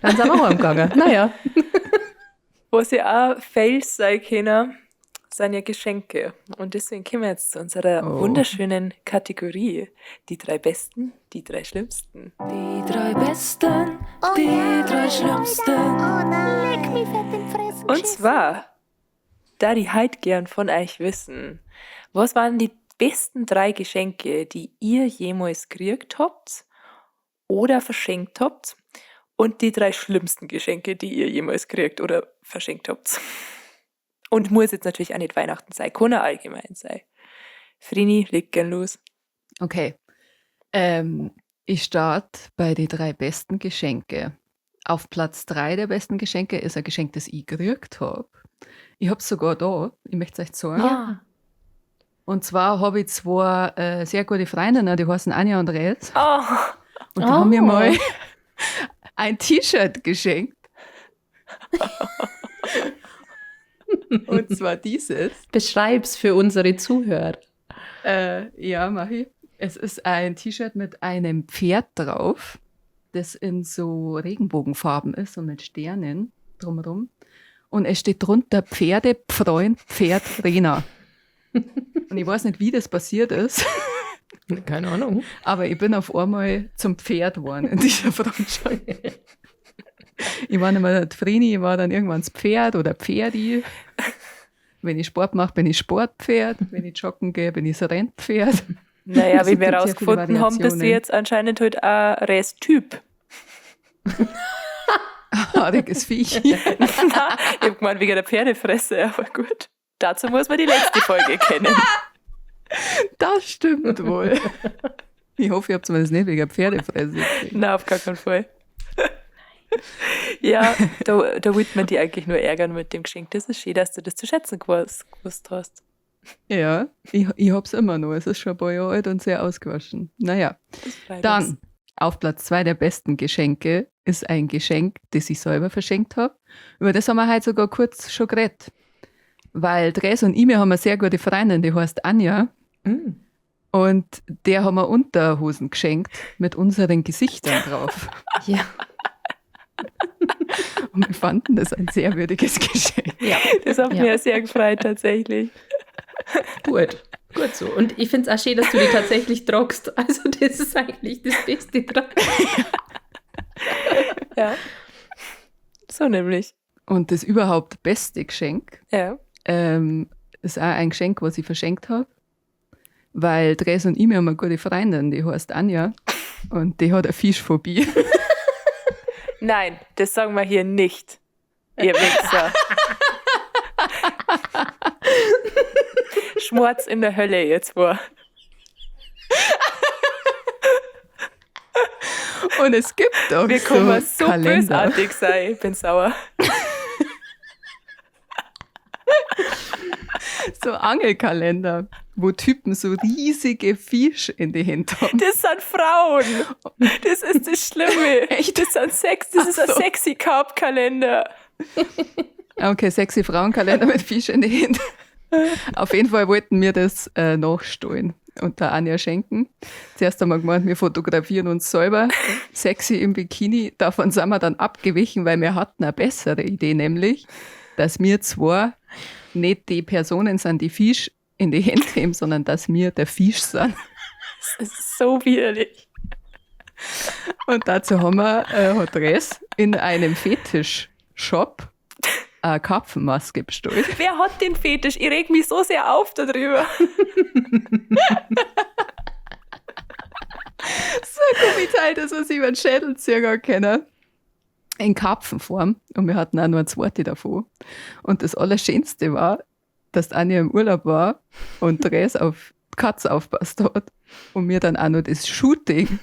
Dann sind wir heimgegangen. Naja. Was ja auch Fails sein können, sind ja Geschenke. Und deswegen kommen wir jetzt zu unserer wunderschönen Kategorie. Die 3 Besten, die 3 Schlimmsten. Die 3 Besten, die 3 Schlimmsten. Oh nein, leck mich fett in die Fresse. Und zwar, da die halt gern von euch wissen, was waren die besten 3 Geschenke, die ihr jemals gekriegt habt oder verschenkt habt? Und die 3 schlimmsten Geschenke, die ihr jemals gekriegt oder verschenkt habt. Und muss jetzt natürlich auch nicht Weihnachten sein, kann auch allgemein sein. Vreni, leg gern los. Okay. Ich starte bei den 3 besten Geschenke. Auf Platz 3 der besten Geschenke ist ein Geschenk, das ich gekriegt hab. Ich hab's sogar da, ich möchte es euch zeigen. Ja. Und zwar hab ich 2 sehr gute Freundinnen, die heißen Anja und Rez. Oh. Und die haben mir mal ein T-Shirt geschenkt. Und zwar dieses. Beschreib's für unsere Zuhörer. Ja, mach ich. Es ist ein T-Shirt mit einem Pferd drauf, das in so Regenbogenfarben ist und mit Sternen drumherum. Und es steht drunter Pferde, Freund, Pferd, Rena. Und ich weiß nicht, wie das passiert ist. Keine Ahnung. Aber ich bin auf einmal zum Pferd geworden in dieser Freundschaft. Ich war nicht mehr die Vreni, ich war dann irgendwann das Pferd oder Pferdi. Wenn ich Sport mache, bin ich Sportpferd. Wenn ich joggen gehe, bin ich das Rennpferd. Naja, Es wie gibt wir sehr viele rausgefunden haben, bist du Variationen. jetzt anscheinend halt auch Resttyp. Haariges Viech. Nein, ich hab gemeint, wegen der Pferdefresse, aber gut. Dazu muss man die letzte Folge kennen. Das stimmt wohl. Ich hoffe, ihr habt mir das nicht wegen Pferdefresse geschenkt. Nein, auf gar keinen Fall. Ja, da wollte man die eigentlich nur ärgern mit dem Geschenk. Das ist schön, dass du das zu schätzen gewusst hast. Ja, ich hab's immer noch. Es ist schon ein paar Jahre alt und sehr ausgewaschen. Naja, Das freut dann uns. auf Platz 2 der besten Geschenke ist ein Geschenk, das ich selber verschenkt habe. Über das haben wir heute sogar kurz schon geredet. Weil Dres und ich, wir haben eine sehr gute Freundin, die heißt Anja. Mm. Und der haben wir Unterhosen geschenkt mit unseren Gesichtern drauf. Ja. Und wir fanden das ein sehr würdiges Geschenk. Ja. Das hat Ja. mich ja sehr gefreut, tatsächlich. Gut. Gut so. Und ich finde es auch schön, dass du die tatsächlich tragst. Also das ist eigentlich das Beste dran. Ja. So nämlich. Und das überhaupt beste Geschenk Ja. ist auch ein Geschenk, was ich verschenkt habe. Weil Dres und ich, wir haben eine gute Freundin, die heißt Anja. Und die hat eine Fischphobie. Nein, das sagen wir hier nicht. Ihr Wichser. Schmorz in der Hölle jetzt vor. Und es gibt doch Wir so können so Kalender. bösartig sein. Ich bin sauer. So Angelkalender, wo Typen so riesige Fisch in die Hände haben. Das sind Frauen. Das ist das Schlimme. Echt? Das sind Sex. Das ist ein Ach so. sexy Carb-Kalender. Okay, sexy Frauenkalender mit Fisch in die Hände. Auf jeden Fall wollten wir das nachstellen und der Anja schenken. Zuerst haben wir gemeint, wir fotografieren uns selber sexy im Bikini. Davon sind wir dann abgewichen, weil wir hatten eine bessere Idee, nämlich, dass wir zwar nicht die Personen sind, die Fisch in die Hände nehmen, sondern dass wir der Fisch sind. Das ist so widerlich. Und dazu haben wir hat Dress in einem Fetisch-Shop eine Karpfenmaske bestellt. Wer hat den Fetisch? Ich reg mich so sehr auf darüber. So ein Gummiteil, das was ich über den Schädel ziehen können. In Karpfenform. Und wir hatten auch nur eine zweite davon. Und das Allerschönste war, dass Anja im Urlaub war und Dres auf die Katze aufpasst hat. Und mir dann auch noch das Shooting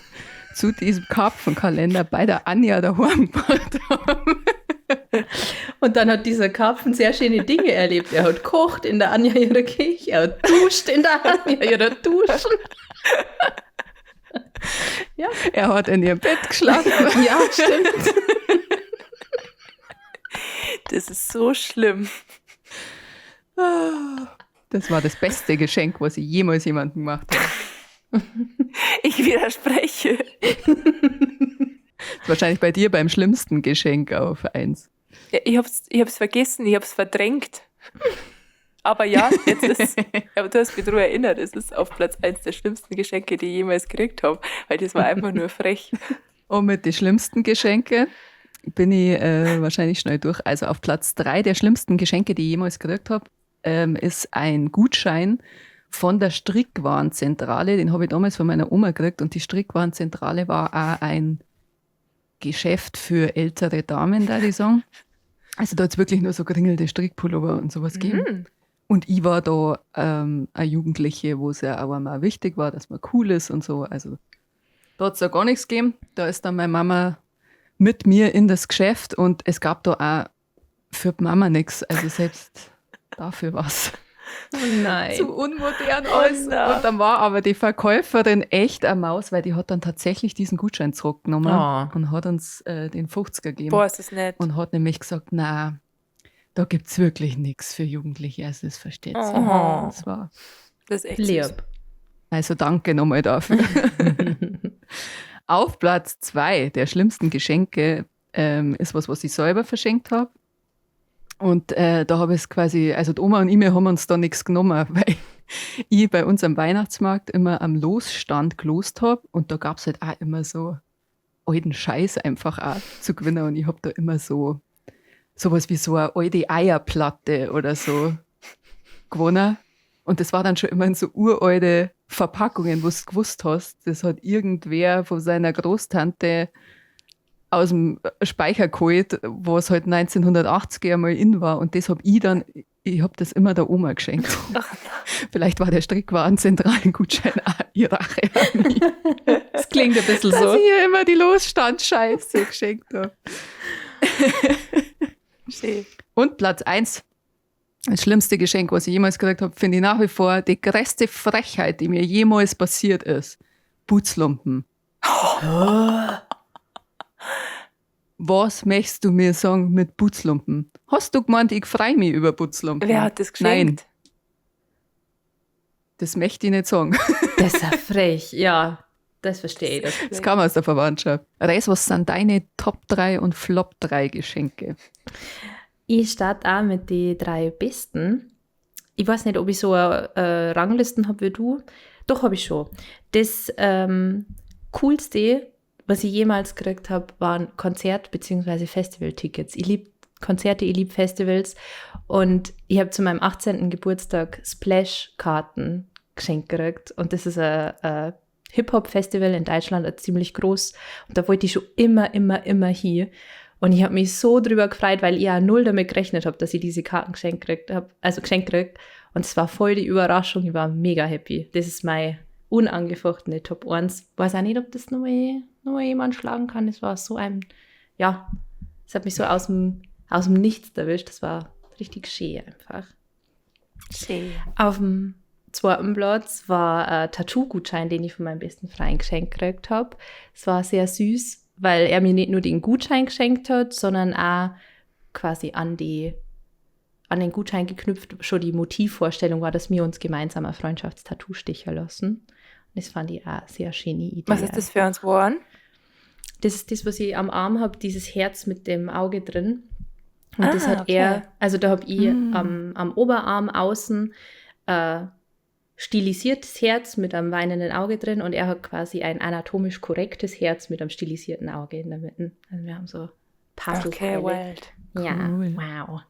zu diesem Karpfenkalender bei der Anja daheim gemacht haben. Und dann hat dieser Karpfen sehr schöne Dinge erlebt. Er hat kocht in der Anja ihrer Küche, er hat duscht in der Anja ihrer Duschen. Er hat in ihrem Bett geschlafen. Ja, stimmt. Das ist so schlimm. Das war das beste Geschenk, was ich jemals jemandem gemacht habe. Ich widerspreche. Ist wahrscheinlich bei dir beim schlimmsten Geschenk auf eins. Ja, ich hab's vergessen, ich hab's verdrängt. Aber ja, jetzt ist, aber du hast mich daran erinnert, es ist auf Platz 1 der schlimmsten Geschenke, die ich jemals gekriegt habe, weil das war einfach nur frech. Und mit den schlimmsten Geschenke bin ich wahrscheinlich schnell durch. Also auf Platz 3 der schlimmsten Geschenke, die ich jemals gekriegt habe, ist ein Gutschein von der Strickwarenzentrale. Den habe ich damals von meiner Oma gekriegt. Und die Strickwarenzentrale war auch ein Geschäft für ältere Damen, da die sagen. Also da hat es wirklich nur so geringelte Strickpullover und sowas gegeben. Mhm. Und ich war da eine Jugendliche, wo es ja auch einmal wichtig war, dass man cool ist und so. Also da hat es ja gar nichts gegeben. Da ist dann meine Mama mit mir in das Geschäft und es gab da auch für die Mama nichts. Also selbst dafür war es Oh nein. zu unmodern Oh alles. nein. Und dann war aber die Verkäuferin echt eine Maus, weil die hat dann tatsächlich diesen Gutschein zurückgenommen Oh. und hat uns den 50er gegeben. Boah, ist das nett. Und hat nämlich gesagt, na, da gibt es wirklich nichts für Jugendliche. Also das versteht sie. Oh. Das war, Das ist echt süß. Lieb. also danke nochmal dafür. Auf Platz 2 der schlimmsten Geschenke ist was ich selber verschenkt habe. Und da habe ich es quasi, also die Oma und ich, wir haben uns da nichts genommen, weil ich bei uns am Weihnachtsmarkt immer am Losstand gelost habe und da gab es halt auch immer so alten Scheiß einfach auch zu gewinnen und ich habe da immer so sowas wie so eine alte Eierplatte oder so gewonnen. Und das war dann schon immer in so uralte Verpackungen, wo du gewusst hast, das hat irgendwer von seiner Großtante aus dem Speicher geholt, wo es halt 1980 einmal in war. Und das habe ich dann Ich habe das immer der Oma geschenkt. Vielleicht war der Strickwaren zentralen Gutschein auch ihre Rache an mich. Das klingt ein bisschen Dass so. ich ihr immer die Losstand-Scheiße geschenkt habe. Schön. Und Platz 1, das schlimmste Geschenk, was ich jemals gekriegt habe, finde ich nach wie vor die größte Frechheit, die mir jemals passiert ist. Putzlumpen. Was möchtest du mir sagen mit Putzlumpen? Hast du gemeint, ich freu mich über Putzlumpen? Wer hat das geschenkt? Nein. Das möchte ich nicht sagen. Das ist ja frech, ja. Das verstehe ich. Das kam aus der Verwandtschaft. Reis, was sind deine Top 3 und Flop 3 Geschenke? Ich starte auch mit den 3 besten. Ich weiß nicht, ob ich so eine Ranglisten habe wie du. Doch, habe ich schon. Das Coolste, was ich jemals gekriegt habe, waren Konzert- bzw. Festival-Tickets. Ich liebe Konzerte, ich liebe Festivals. Und ich habe zu meinem 18. Geburtstag Splash-Karten geschenkt gekriegt. Und das ist ein Hip-Hop-Festival in Deutschland, ein ziemlich groß. Und da wollte ich schon immer, immer, immer hin. Und ich habe mich so drüber gefreut, weil ich ja null damit gerechnet habe, dass ich diese Karten geschenkt gekriegt hab, also geschenkt krieg. Und es war voll die Überraschung, ich war mega happy. Das ist meine unangefochtene Top 1. Weiß auch nicht, ob das nochmal jemand schlagen kann. Es war so ein, ja, es hat mich so aus dem Nichts erwischt. Das war richtig schön einfach. Schön. Auf dem zweiten Platz war ein Tattoo-Gutschein, den ich von meinem besten Freund geschenkt gekriegt habe. Es war sehr süß, weil er mir nicht nur den Gutschein geschenkt hat, sondern auch quasi an den Gutschein geknüpft schon die Motivvorstellung war, dass wir uns gemeinsam ein Freundschaftstattoo stechen lassen. Und das fand ich auch eine sehr schöne Idee. Was ist das für uns geworden? Das ist das, was ich am Arm habe, dieses Herz mit dem Auge drin. Und das hat okay. er, also da habe ich am Oberarm außen stilisiertes Herz mit einem weinenden Auge drin und er hat quasi ein anatomisch korrektes Herz mit einem stilisierten Auge in der Mitte. Also wir haben so Puzzle. Okay, wild. Ja, Cool. Wow.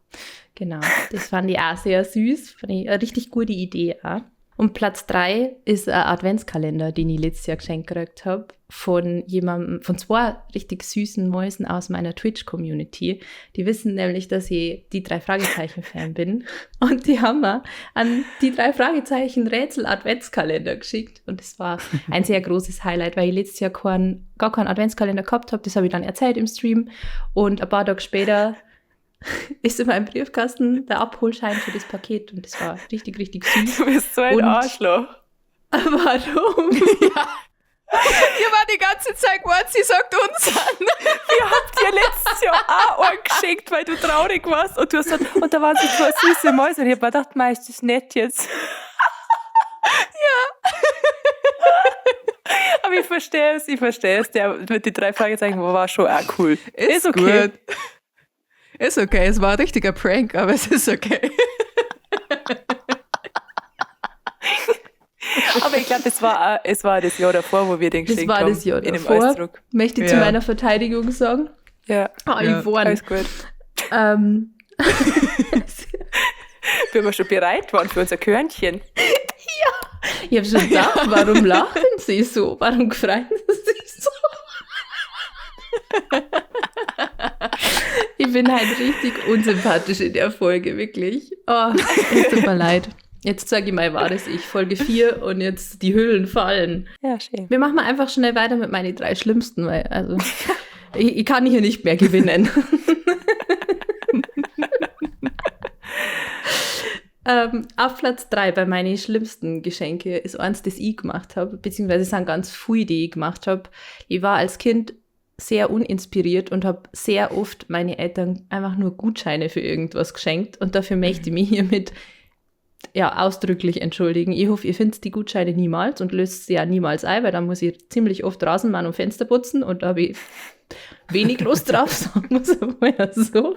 Genau, das fand ich auch sehr süß. Fand ich eine richtig gute Idee auch. Und Platz 3 ist ein Adventskalender, den ich letztes Jahr geschenkt gekriegt habe, von jemandem, von zwei richtig süßen Mäusen aus meiner Twitch-Community. Die wissen nämlich, dass ich die 3 Fragezeichen-Fan bin. Und die haben mir an die 3 Fragezeichen Rätsel-Adventskalender geschickt. Und das war ein sehr großes Highlight, weil ich letztes Jahr gar keinen Adventskalender gehabt habe. Das habe ich dann erzählt im Stream. Und ein paar Tage später ist in meinem Briefkasten der Abholschein für das Paket und das war richtig, richtig süß. Du bist so ein Und Arschloch. Warum? Ja. Ihr war die ganze Zeit gewartet, sie sagt uns an. Wir habt dir letztes Jahr auch einen geschenkt, weil du traurig warst und du hast gesagt, und da waren so zwei süße Mäuse und ich hab mir gedacht, mei, ist das nett jetzt. Ja. Aber ich verstehe es. Der mit den 3 Fragezeichen war schon auch cool. Ist okay. Gut. Ist okay, es war ein richtiger Prank, aber es ist okay. Aber ich glaube, es war das Jahr davor, wo wir den geschenkt haben. Das war das Jahr in dem davor. Ausdruck. Möchte ich zu meiner Verteidigung sagen. Ja. Ah, ja. Yvonne. Alles gut. Wenn wir schon bereit waren für unser Körnchen. Ja. Ich habe schon gedacht, warum lachen sie so? Warum freuen sie sich so? Ich bin halt richtig unsympathisch in der Folge, wirklich. Oh, es tut mir leid. Jetzt zeige ich mal wahres Ich, Folge 4 und jetzt die Hüllen fallen. Ja, schön. Wir machen mal einfach schnell weiter mit meinen 3 schlimmsten, weil also ich kann hier nicht mehr gewinnen. Auf Platz 3 bei meinen schlimmsten Geschenke ist eins, das ich gemacht habe, beziehungsweise es sind ganz viele, die ich gemacht habe. Ich war als Kind sehr uninspiriert und habe sehr oft meine Eltern einfach nur Gutscheine für irgendwas geschenkt und dafür möchte ich mich hiermit ja, ausdrücklich entschuldigen. Ich hoffe, ihr findet die Gutscheine niemals und löst sie ja niemals ein, weil dann muss ich ziemlich oft Rasenmähen und Fenster putzen und da habe ich wenig Lust drauf, sagen wir es mal so.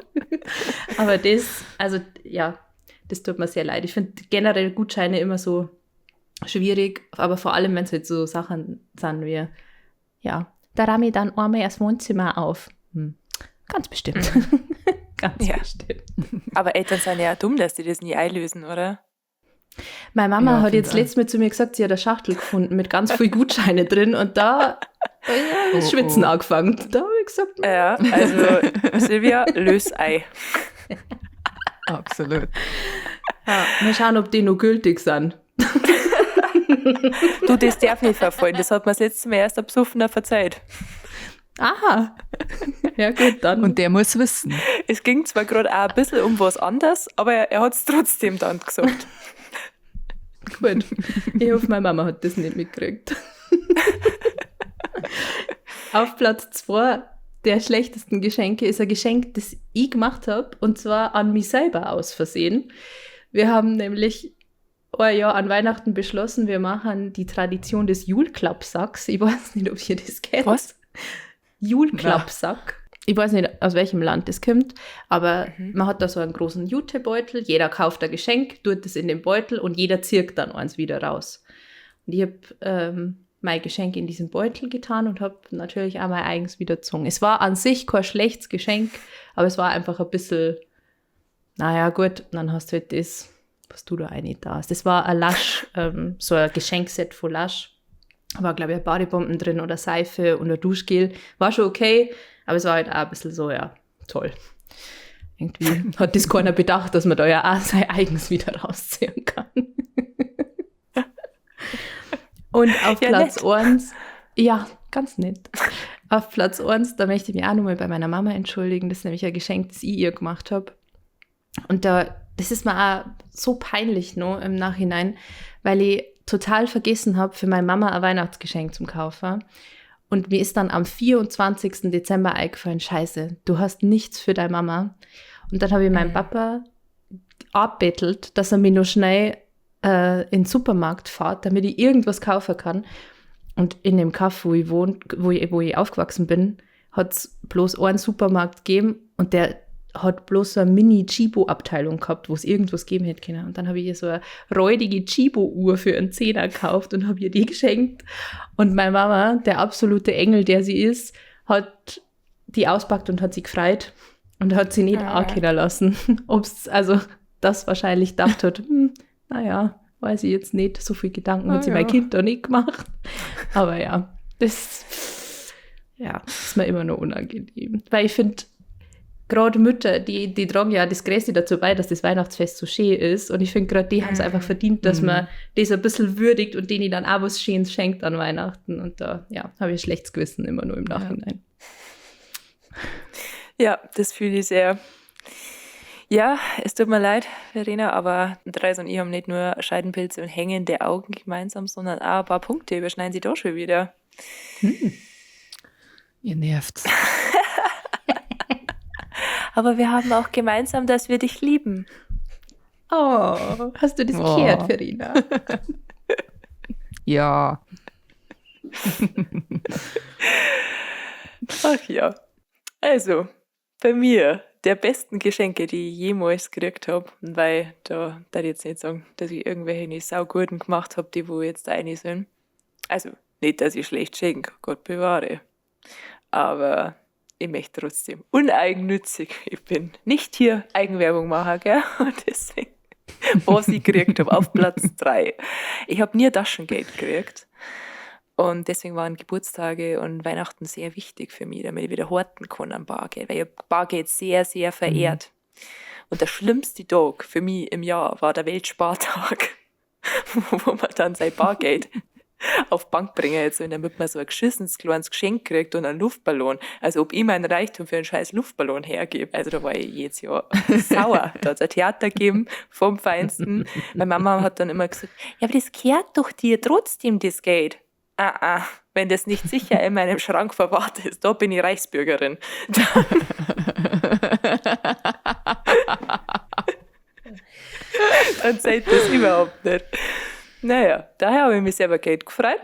Aber das, also ja, das tut mir sehr leid. Ich finde generell Gutscheine immer so schwierig, aber vor allem, wenn es halt so Sachen sind wie, ja, da rahme ich dann einmal das Wohnzimmer auf. Ganz bestimmt. Ganz bestimmt. Aber Eltern sind ja dumm, dass die das nie einlösen, oder? Meine Mama hat jetzt letztes Mal zu mir gesagt, sie hat eine Schachtel gefunden mit ganz viel Gutscheine drin und da ist Schwitzen angefangen. Da habe ich gesagt, ja, also Silvia, löse ei. Absolut. Ja, mal schauen, ob die noch gültig sind. Du, das darf nicht verfallen. Das hat mir das letzte Mal erst ein Besoffener verzeiht. Aha. Ja, gut, dann. Und der muss wissen. Es ging zwar gerade auch ein bisschen um was anderes, aber er hat es trotzdem dann gesagt. Gut. Ich hoffe, meine Mama hat das nicht mitgekriegt. Auf Platz 2 der schlechtesten Geschenke ist ein Geschenk, das ich gemacht habe, und zwar an mich selber aus Versehen. Wir haben nämlich ein Jahr an Weihnachten beschlossen, wir machen die Tradition des Julklappsacks. Ich weiß nicht, ob ihr das kennt. Was? Julklappsack. Ich weiß nicht, aus welchem Land das kommt, aber man hat da so einen großen Jutebeutel, jeder kauft ein Geschenk, tut das in den Beutel und jeder zirkt dann eins wieder raus. Und ich habe mein Geschenk in diesen Beutel getan und habe natürlich auch mein eigenes wieder gezogen. Es war an sich kein schlechtes Geschenk, aber es war einfach ein bisschen, naja gut, dann hast du halt das, was du da eigentlich da hast. Das war ein Lush, so ein Geschenkset von Lush. Da war, glaube ich, ein Badebomben drin oder Seife und ein Duschgel. War schon okay, aber es war halt auch ein bisschen so, ja, toll. Irgendwie hat das keiner bedacht, dass man da ja auch sein eigenes wieder rausziehen kann. Und auf Ja, Platz nett. 1, ja, ganz nett. Auf Platz 1, da möchte ich mich auch nochmal bei meiner Mama entschuldigen. Das ist nämlich ein Geschenk, das ich ihr gemacht habe. Und da, das ist mir auch so peinlich noch im Nachhinein, weil ich total vergessen habe, für meine Mama ein Weihnachtsgeschenk zum Kaufen. Und mir ist dann am 24. Dezember eingefallen, scheiße, du hast nichts für deine Mama. Und dann habe ich meinen Papa abbettelt, dass er mich noch schnell in den Supermarkt fährt, damit ich irgendwas kaufen kann. Und in dem Kaff, wo ich wohne, wo ich aufgewachsen bin, hat es bloß einen Supermarkt gegeben und der hat bloß so eine Mini-Chibo-Abteilung gehabt, wo es irgendwas geben hätte können. Und dann habe ich ihr so eine räudige Chibo-Uhr für einen Zehner gekauft und habe ihr die geschenkt. Und meine Mama, der absolute Engel, der sie ist, hat die auspackt und hat sie gefreut und hat sie nicht ankennen lassen. Ob's also das wahrscheinlich gedacht hat, naja, weiß ich jetzt nicht, so viel Gedanken hat Ah, sich ja. mein Kind da nicht gemacht. Aber ja, das ja, ist mir immer noch unangenehm. Weil ich finde, gerade Mütter, die tragen ja das Größte dazu bei, dass das Weihnachtsfest so schön ist. Und ich finde, gerade die haben es einfach verdient, dass man das ein bisschen würdigt und denen dann auch was Schönes schenkt an Weihnachten. Und da, ja, habe ich ein schlechtes Gewissen immer nur im Nachhinein. Ja, das fühle ich sehr. Ja, es tut mir leid, Verena, aber Andreas und ich haben nicht nur Scheidenpilze und hängende Augen gemeinsam, sondern auch ein paar Punkte überschneiden sich da schon wieder. Ihr nervt's. Aber wir haben auch gemeinsam, dass wir dich lieben. Oh, hast du das Oh. gehört, Verena? Ja. Ach ja. Also, bei mir, der besten Geschenke, die ich jemals gekriegt habe, weil da darf ich jetzt nicht sagen, dass ich irgendwelche nicht sauguten gemacht habe, die wo jetzt da rein sind. Also, nicht, dass ich schlecht schenke, Gott bewahre. Aber ich möchte trotzdem uneigennützig. Ich bin nicht hier Eigenwerbung machen, gell? Und deswegen, was ich gekriegt habe, auf Platz 3. Ich habe nie Taschengeld gekriegt. Und deswegen waren Geburtstage und Weihnachten sehr wichtig für mich, damit ich wieder horten kann am Bargeld, weil ich hab Bargeld sehr, sehr verehrt. Und der schlimmste Tag für mich im Jahr war der Weltspartag, wo man dann sein Bargeld auf Bank bringen jetzt, und damit man so ein geschissenes kleines Geschenk kriegt und einen Luftballon. Also ob ich meinen Reichtum für einen scheiß Luftballon hergebe. Also da war ich jedes Jahr sauer. Da hat es ein Theater gegeben vom Feinsten. Meine Mama hat dann immer gesagt, ja, aber das gehört doch dir trotzdem, das Geld. Ah, ah, wenn das nicht sicher in meinem Schrank verwahrt ist, da bin ich Reichsbürgerin. Dann zählt das überhaupt nicht. Naja, daher habe ich mich selber Geld gefreut.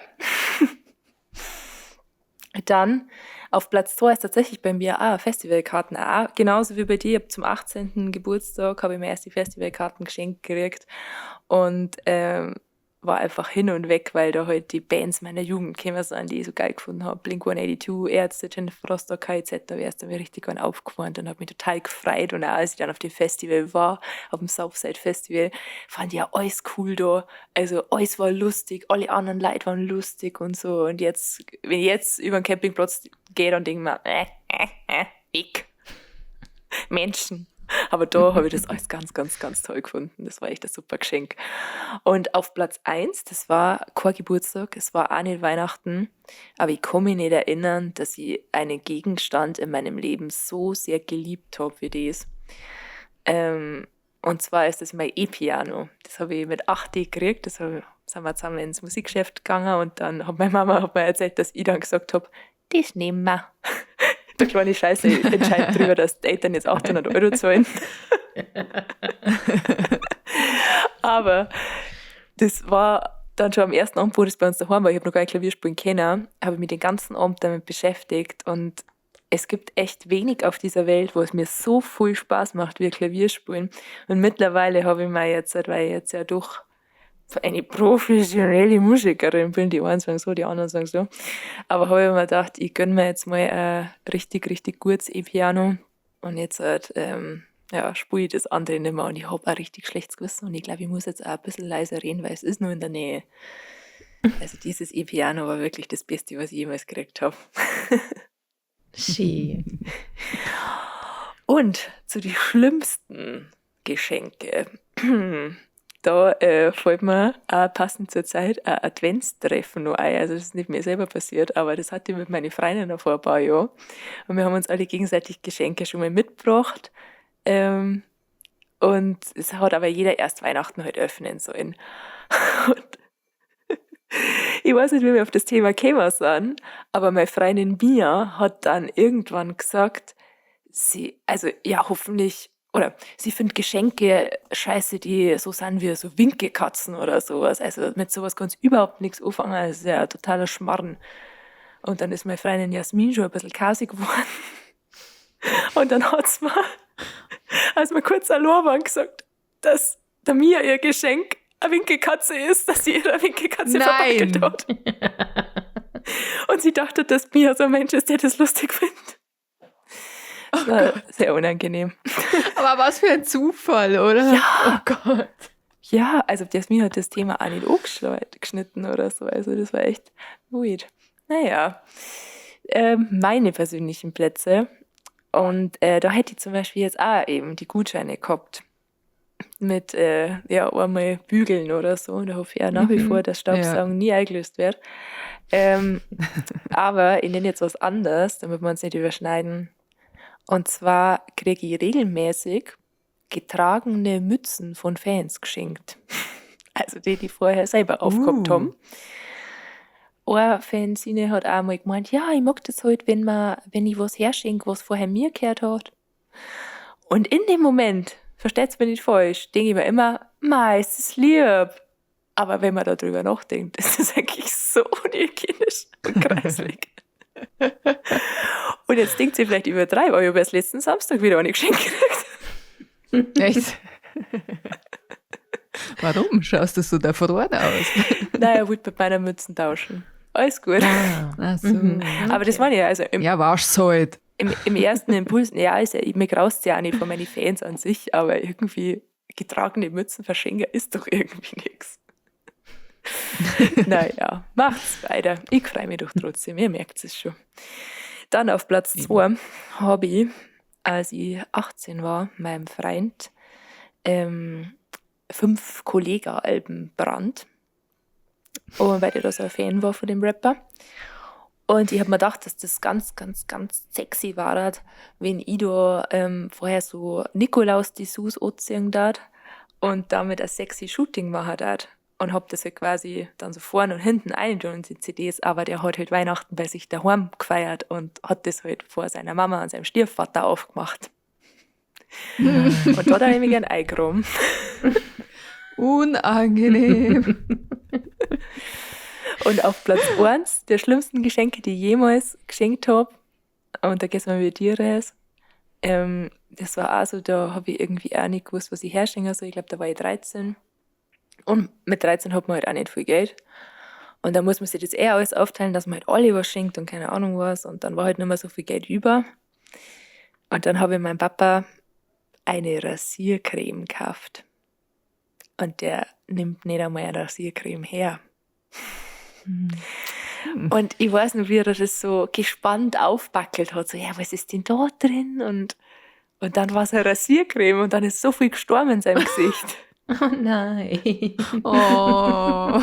Dann auf Platz 2 ist tatsächlich bei mir auch Festivalkarten. Auch, genauso wie bei dir. Ich hab zum 18. Geburtstag habe ich mir erst die Festivalkarten geschenkt gekriegt. Und war einfach hin und weg, weil da halt die Bands meiner Jugend gekommen sind, die ich so geil gefunden habe. Blink-182, Ärzte, Jennifer Rostock, KIZ, da wär's dann mir richtig einen aufgefahren und habe mich total gefreut. Und auch als ich dann auf dem Festival war, auf dem Southside Festival, fand ich ja alles cool da. Also alles war lustig, alle anderen Leute waren lustig und so. Und jetzt, wenn ich jetzt über den Campingplatz gehe, dann denke ich mir, weg. Menschen. Aber da habe ich das alles ganz, ganz, ganz toll gefunden. Das war echt ein super Geschenk. Und auf Platz 1, das war kein Geburtstag, es war auch nicht Weihnachten, aber ich kann mich nicht erinnern, dass ich einen Gegenstand in meinem Leben so sehr geliebt habe wie das. Und zwar ist das mein E-Piano. Das habe ich mit 8 gekriegt, das sind wir zusammen ins Musikgeschäft gegangen und dann hat meine Mama mir erzählt, dass ich dann gesagt habe, das nehmen wir. Der kleine Scheiße entscheidet darüber, dass die Eltern jetzt 800 Euro zahlen. Aber das war dann schon am ersten Abend, wo das bei uns daheim war, ich habe noch gar nicht Klavier spielen können, habe ich mich den ganzen Abend damit beschäftigt und es gibt echt wenig auf dieser Welt, wo es mir so viel Spaß macht, wie Klavier spielen. Und mittlerweile habe ich mir jetzt, weil ich jetzt ja doch eine professionelle Musikerin bin, die einen sagen so, die anderen sagen so. Aber habe ich mir gedacht, ich gönne mir jetzt mal ein richtig, richtig gutes E-Piano. Und jetzt halt, spiele ich das andere nicht mehr. Und ich habe auch richtig schlechtes Gewissen. Und ich glaube, ich muss jetzt auch ein bisschen leiser reden, weil es ist nur in der Nähe. Also dieses E-Piano war wirklich das Beste, was ich jemals gekriegt habe. Schön. Und zu den schlimmsten Geschenke. Da fällt mir auch passend zur Zeit ein Adventstreffen noch ein. Also das ist nicht mir selber passiert, aber das hatte ich mit meinen Freunden noch vor ein paar Jahren. Und wir haben uns alle gegenseitig Geschenke schon mal mitgebracht. Und es hat aber jeder erst Weihnachten halt öffnen sollen. Und ich weiß nicht, wie wir auf das Thema gekommen sind, aber meine Freundin Mia hat dann irgendwann gesagt, sie, also ja, hoffentlich, oder sie findet Geschenke scheiße, die so sind wie so Winkekatzen oder sowas. Also mit sowas kannst du überhaupt nichts anfangen, das ist ja ein totaler Schmarrn. Und dann ist meine Freundin Jasmin schon ein bisschen kasig geworden. Und dann hat's mir, als wir kurz allein waren, gesagt, dass der Mia ihr Geschenk eine Winkekatze ist, dass sie ihre Winkekatze verpackelt hat. Und sie dachte, dass Mia so ein Mensch ist, der das lustig findet. Das war sehr unangenehm. Aber was für ein Zufall, oder? Ja. Oh Gott. Ja, also Jasmin hat das Thema auch nicht angeschnitten oder so. Also das war echt weird. Naja, meine persönlichen Plätze. Und da hätte ich zum Beispiel jetzt auch eben die Gutscheine gehabt. Mit einmal bügeln oder so. Und da hoffe ich auch nach wie vor, dass Staubsaugen nie eingelöst wird. Aber ich nenne jetzt was anderes, damit wir uns nicht überschneiden. Und zwar kriege ich regelmäßig getragene Mützen von Fans geschenkt. Also die, die vorher selber aufgehabt haben. Eine Fansine hat auch mal gemeint, ja, ich mag das halt, wenn ich was herschenke, was vorher mir gehört hat. Und in dem Moment, versteht's mir nicht falsch, denke ich mir immer, mei, ist das lieb. Aber wenn man darüber nachdenkt, ist das eigentlich so unhygienisch und kreislig. Und jetzt denkt sie vielleicht, ich übertreibe, aber ich habe erst letzten Samstag wieder eine Geschenk gekriegt. Echt? Warum schaust du so da verloren aus? Nein, ich wollte mit meiner Mützen tauschen. Alles gut. Ah, ach so. Aber das meine ich ja. Also ja, wasch's halt. Im ersten Impuls, ja, ist ja, mir graust ja auch nicht von meinen Fans an sich, aber irgendwie getragene Mützen verschenken ist doch irgendwie nix. Naja, macht's weiter. Ich freu mich doch trotzdem, ihr merkt es schon. Dann auf Platz 2 habe ich, als ich 18 war, meinem Freund 5 Kollegah-Alben brannt. Und weil ich da so ein Fan war von dem Rapper. Und ich hab mir gedacht, dass das ganz, ganz, ganz sexy war, wenn ich da vorher so Nikolaus-Dessous anziehen darf und damit ein sexy Shooting machen darf. Und hab das halt quasi dann so vorne und hinten rein und die CDs, aber der hat halt Weihnachten bei sich daheim gefeiert und hat das halt vor seiner Mama und seinem Stiefvater aufgemacht. Und da hat er mich gern eingeräumt. Unangenehm. Und auf Platz 1 der schlimmsten Geschenke, die ich jemals geschenkt hab, und da geht's mal mit dir raus, das war auch so, da hab ich irgendwie auch nicht gewusst, was ich herschenken soll. Ich glaub, da war ich 13. Und mit 13 hat man halt auch nicht viel Geld. Und da muss man sich das eher alles aufteilen, dass man halt alle was schenkt und keine Ahnung was. Und dann war halt nicht mehr so viel Geld über. Und dann habe ich meinem Papa eine Rasiercreme gekauft. Und der nimmt nicht einmal eine Rasiercreme her. Und ich weiß noch, wie er das so gespannt aufbackelt hat. So, ja, was ist denn da drin? Und Und dann war es eine Rasiercreme und dann ist so viel gestorben in seinem Gesicht. Oh nein. Oh.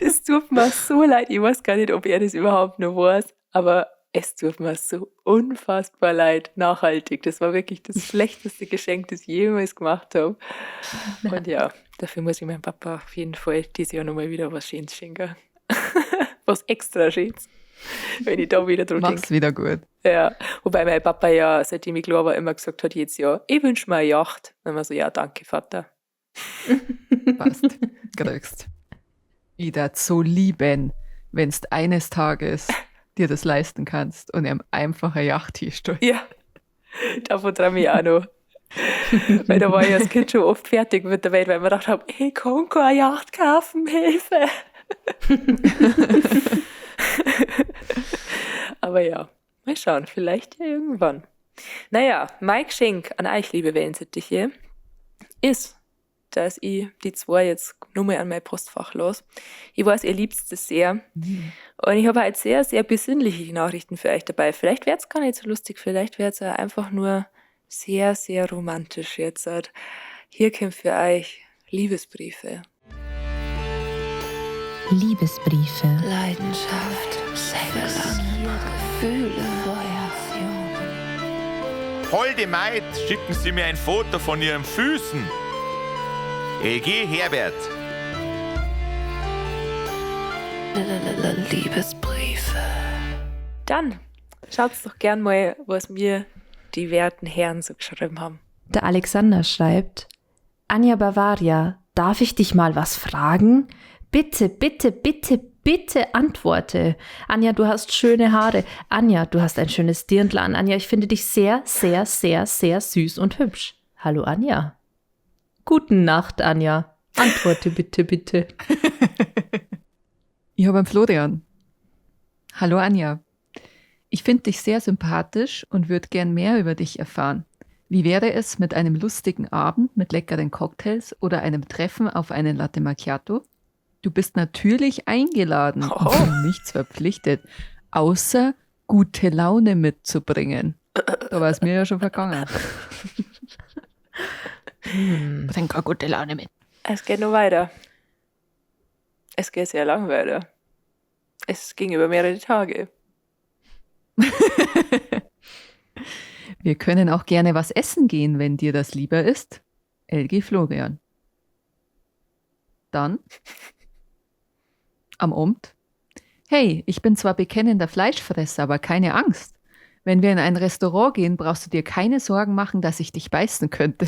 Das tut mir so leid. Ich weiß gar nicht, ob er das überhaupt noch weiß, aber es tut mir so unfassbar leid, nachhaltig. Das war wirklich das schlechteste Geschenk, das ich jemals gemacht habe. Und ja, dafür muss ich meinem Papa auf jeden Fall dieses Jahr nochmal wieder was Schönes schenken. Was extra Schönes. Wenn ich da wieder dran denke. Mach's wieder gut. Ja, wobei mein Papa ja, seitdem ich klar war, immer gesagt hat, jedes Jahr, ich wünsche mir eine Yacht. Dann immer so, ja, danke, Vater. Passt. Kriegst. Ich darf so lieben, wenn's eines Tages dir das leisten kannst und ihm einfach eine Yacht hinstellst. Ja, davon träume ich auch noch. Weil da war ich als Kind schon oft fertig mit der Welt, weil ich mir gedacht habe, ich kann keine Yacht kaufen, Hilfe. Aber ja, mal schauen, vielleicht ja irgendwann. Naja, mein Geschenk an euch, liebe Wellensittiche, ist, dass ich die zwei jetzt nur mal an mein Postfach los. Ich weiß, ihr liebt es sehr. Und ich habe halt sehr, sehr besinnliche Nachrichten für euch dabei. Vielleicht wird's gar nicht so lustig, vielleicht wird's auch einfach nur sehr, sehr romantisch jetzt. Hier kommt für euch Liebesbriefe. Liebesbriefe. Leidenschaft, Sex, Gefühle, Holde Maid, schicken Sie mir ein Foto von Ihren Füßen. LG Herbert. Liebesbriefe. Dann schaut's doch gern mal, was mir die werten Herren so geschrieben haben. Der Alexander schreibt, Anja Bavaria, darf ich dich mal was fragen? Bitte, bitte, bitte, bitte antworte. Anja, du hast schöne Haare. Anja, du hast ein schönes Dirndl an. Anja, ich finde dich sehr, sehr, sehr, sehr süß und hübsch. Hallo Anja. Guten Nacht, Anja. Antworte bitte, bitte. Ich habe einen Florian. Hallo Anja. Ich finde dich sehr sympathisch und würde gern mehr über dich erfahren. Wie wäre es mit einem lustigen Abend mit leckeren Cocktails oder einem Treffen auf einen Latte Macchiato? Du bist natürlich eingeladen Oh. und nichts verpflichtet, außer gute Laune mitzubringen. Da war es mir ja schon vergangen. Bring keine gute Laune mit. Es geht noch weiter. Es geht sehr lang weiter. Es ging über mehrere Tage. Wir können auch gerne was essen gehen, wenn dir das lieber ist. LG Florian. Dann am Abend. Hey, ich bin zwar bekennender Fleischfresser, aber keine Angst. Wenn wir in ein Restaurant gehen, brauchst du dir keine Sorgen machen, dass ich dich beißen könnte.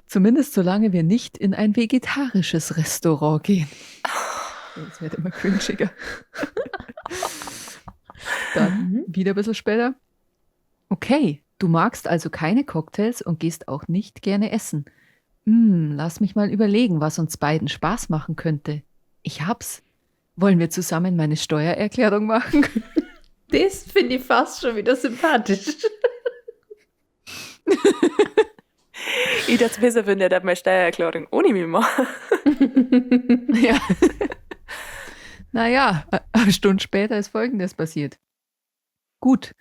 Zumindest solange wir nicht in ein vegetarisches Restaurant gehen. Das wird immer cringiger. Dann wieder ein bisschen später. Okay, du magst also keine Cocktails und gehst auch nicht gerne essen. Lass mich mal überlegen, was uns beiden Spaß machen könnte. Ich hab's. Wollen wir zusammen meine Steuererklärung machen? Das finde ich fast schon wieder sympathisch. Ich dachte besser, wenn der meine Steuererklärung ohne mich macht. Ja. Naja, eine Stunde später ist Folgendes passiert. Gut,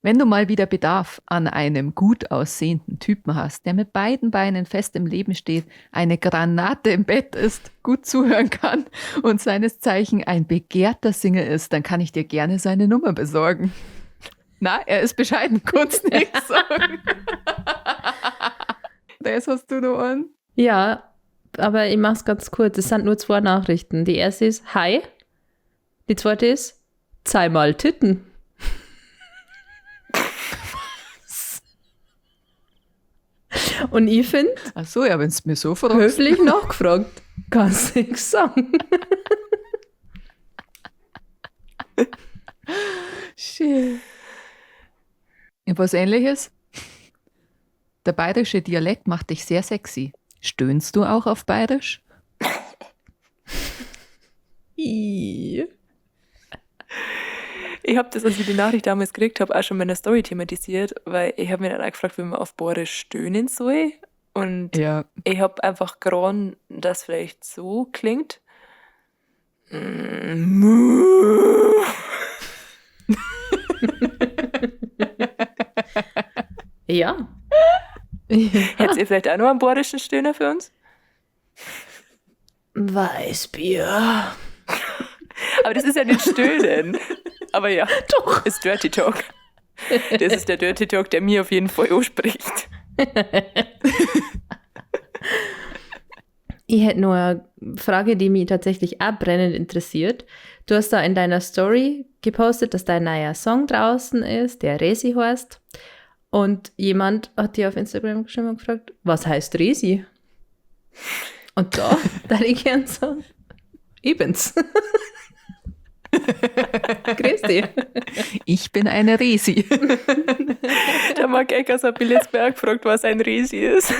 wenn du mal wieder Bedarf an einem gut aussehenden Typen hast, der mit beiden Beinen fest im Leben steht, eine Granate im Bett ist, gut zuhören kann und seines Zeichen ein begehrter Single ist, dann kann ich dir gerne seine Nummer besorgen. Na, er ist bescheiden, kurz nichts sagen. Das hast du noch an. Ja, aber ich mach's ganz kurz. Es sind nur zwei Nachrichten. Die erste ist Hi. Die zweite ist Zeig mal Titten. Und ich finde, Ach so, ja, wenn es mir so fragst. höflich nachgefragt. Kannst nichts sagen. Schön. Ja, was Ähnliches? Der bayerische Dialekt macht dich sehr sexy. Stöhnst du auch auf Bayerisch? I. Ich habe das, als ich die Nachricht damals gekriegt habe, auch schon in meiner Story thematisiert, weil ich habe mir dann auch gefragt, wie man auf Bayerisch stöhnen soll. Und Ja. ich habe einfach geronnen, dass vielleicht so klingt. Ja. Hättet ihr vielleicht auch noch einen bayerischen Stöhner für uns? Weißbier. Aber das ist ja nicht Stöhnen. Aber ja, Doch. Ist Dirty Talk. Das ist der Dirty Talk, der mir auf jeden Fall anspricht. Ich hätte nur eine Frage, die mich tatsächlich auch brennend interessiert. Du hast da in deiner Story gepostet, dass dein neuer Song draußen ist, der Resi heißt. Und jemand hat dir auf Instagram geschrieben und gefragt, was heißt Resi? Und da, da ich gern sagen, ich bin's. Grüß dich. Ich bin eine Resi. Der Marc Eckers hat mich letztes Mal auch gefragt, was ein Resi ist.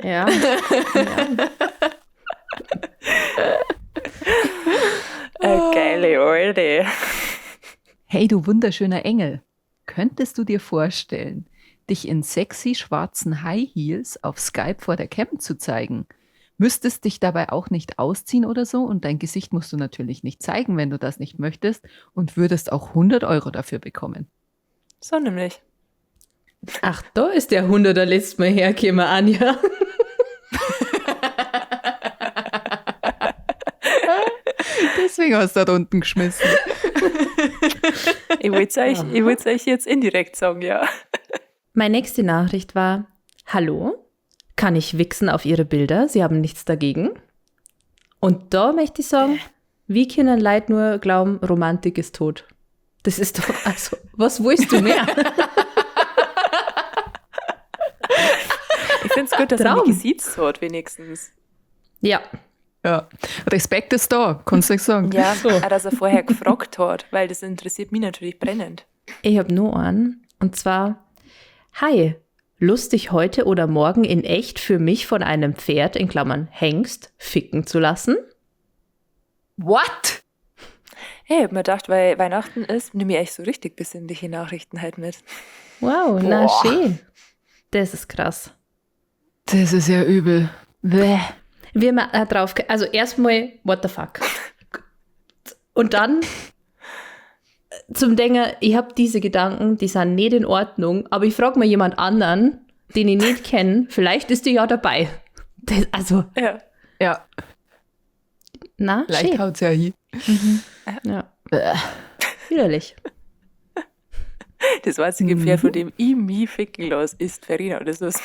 Ja. Ja. Geile Alte. Hey, du wunderschöner Engel. Könntest du dir vorstellen, dich in sexy schwarzen High Heels auf Skype vor der Cam zu zeigen? Müsstest dich dabei auch nicht ausziehen oder so und dein Gesicht musst du natürlich nicht zeigen, wenn du das nicht möchtest und würdest auch 100 Euro dafür bekommen. So nämlich. Ach, da ist der 100er letztes Mal hergekommen, Anja. Deswegen hast du da unten geschmissen. Ich wollte es euch jetzt indirekt sagen, ja. Meine nächste Nachricht war, hallo, kann ich wichsen auf Ihre Bilder? Sie haben nichts dagegen. Und da möchte ich sagen, wie können Leute nur glauben, Romantik ist tot? Das ist doch, also, was willst du mehr? Ich finde es gut, dass er mich gesiezt hat, wenigstens. Ja. Ja, Respekt ist da, kannst du nicht sagen. Ja, so. Auch, dass er vorher gefragt hat, weil das interessiert mich natürlich brennend. Ich habe nur einen, und zwar, hi, lustig heute oder morgen in echt für mich von einem Pferd, in Klammern Hengst, ficken zu lassen? What? Hey, ich hab mir gedacht, weil Weihnachten ist, nehme ich echt so richtig besinnliche Nachrichten halt mit. Wow, boah. Na schön. Das ist krass. Das ist ja übel. Bäh. Wir haben drauf, also erstmal, what the fuck? Und dann zum Denken, ich habe diese Gedanken, die sind nicht in Ordnung, aber ich frage mal jemand anderen, den ich nicht kenne, vielleicht ist die ja dabei. Das, also. Ja. Ja. Na, vielleicht haut's ja hin. Mhm. Ja. Widerlich. Das einzige Pferd, von dem ich mich ficken lasse, ist Verena. Das ist.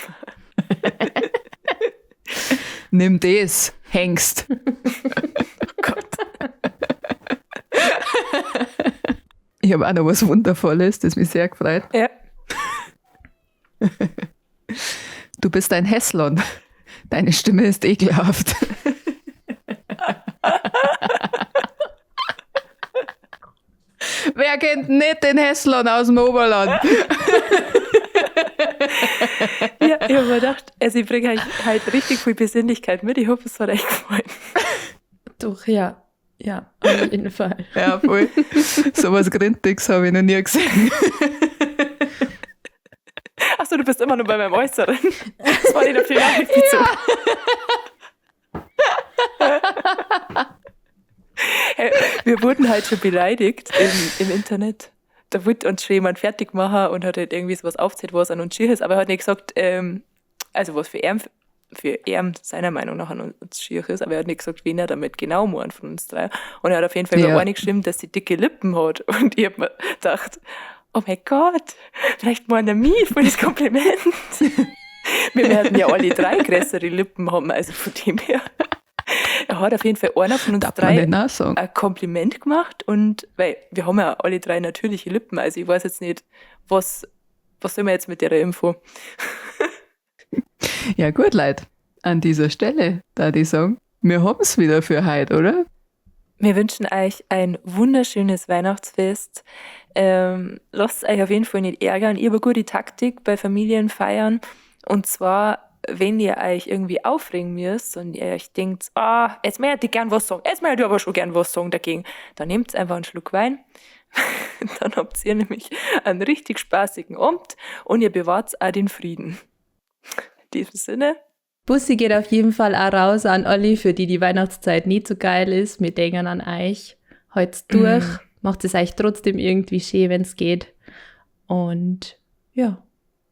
Nimm das, Hengst. Oh Gott. Ich habe auch noch was Wundervolles, das mich sehr gefreut. Ja. Du bist ein Hässlon. Deine Stimme ist ekelhaft. Wer kennt nicht den Hässlon aus dem Oberland? Ja, ich habe mir gedacht, also ich bringe halt richtig viel Besinnlichkeit mit. Ich hoffe, es hat euch gefallen. Doch, ja. Ja, auf jeden Fall. Ja, voll. So was Grintiges habe ich noch nie gesehen. Achso, du bist immer nur bei meinem Äußeren. Das war nicht auf die Nachricht bezogen. Ja. Hey, wir wurden halt schon beleidigt im Internet. Da wollte uns schon jemand fertig machen und hat halt irgendwie sowas aufgezählt, was an uns schier ist, aber er hat nicht gesagt, also was für ihn seiner Meinung nach an uns schier ist, aber er hat nicht gesagt, wen er damit genau meint von uns drei. Und er hat auf jeden Fall über eine geschrieben, dass sie dicke Lippen hat. Und ich hab mir gedacht, oh mein Gott, vielleicht meint er mich für das Kompliment. Wir werden ja alle drei größere Lippen haben, also von dem her. Er hat auf jeden Fall einer von uns drei ein Kompliment gemacht und weil wir haben ja alle drei natürliche Lippen, also ich weiß jetzt nicht, was sollen wir jetzt mit der Info? Ja gut, Leute, an dieser Stelle, da die sagen, wir haben's wieder für heute, oder? Wir wünschen euch ein wunderschönes Weihnachtsfest. Lasst euch auf jeden Fall nicht ärgern. Ich habe eine gute Taktik bei Familienfeiern und zwar, wenn ihr euch irgendwie aufregen müsst und ihr euch denkt, jetzt möchte ich gern was sagen, jetzt möchte ich aber schon gern was sagen dagegen, dann nehmt einfach einen Schluck Wein, dann habt ihr nämlich einen richtig spaßigen Abend und ihr bewahrt auch den Frieden. In diesem Sinne. Bussi geht auf jeden Fall auch raus an Olli, für die die Weihnachtszeit nie so geil ist. Wir denken an euch. Halt's durch. Macht es euch trotzdem irgendwie schön, wenn es geht. Und ja,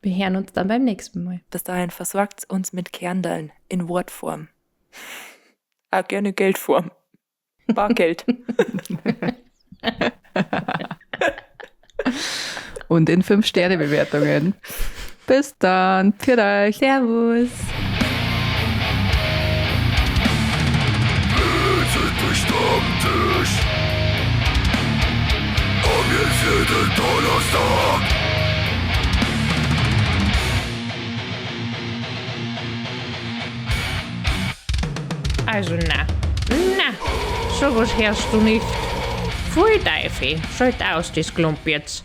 wir hören uns dann beim nächsten Mal. Bis dahin versorgt uns mit Kerndaln in Wortform. Auch gerne Geldform. Bargeld. Und in 5-Sterne-Bewertungen. Bis dann. Pfiat euch. Servus. Stammtisch. Komm jetzt jeden Donnerstag. Also na, na, sowas hörst du nicht. Pfui Teufel, schalt aus das Klump jetzt.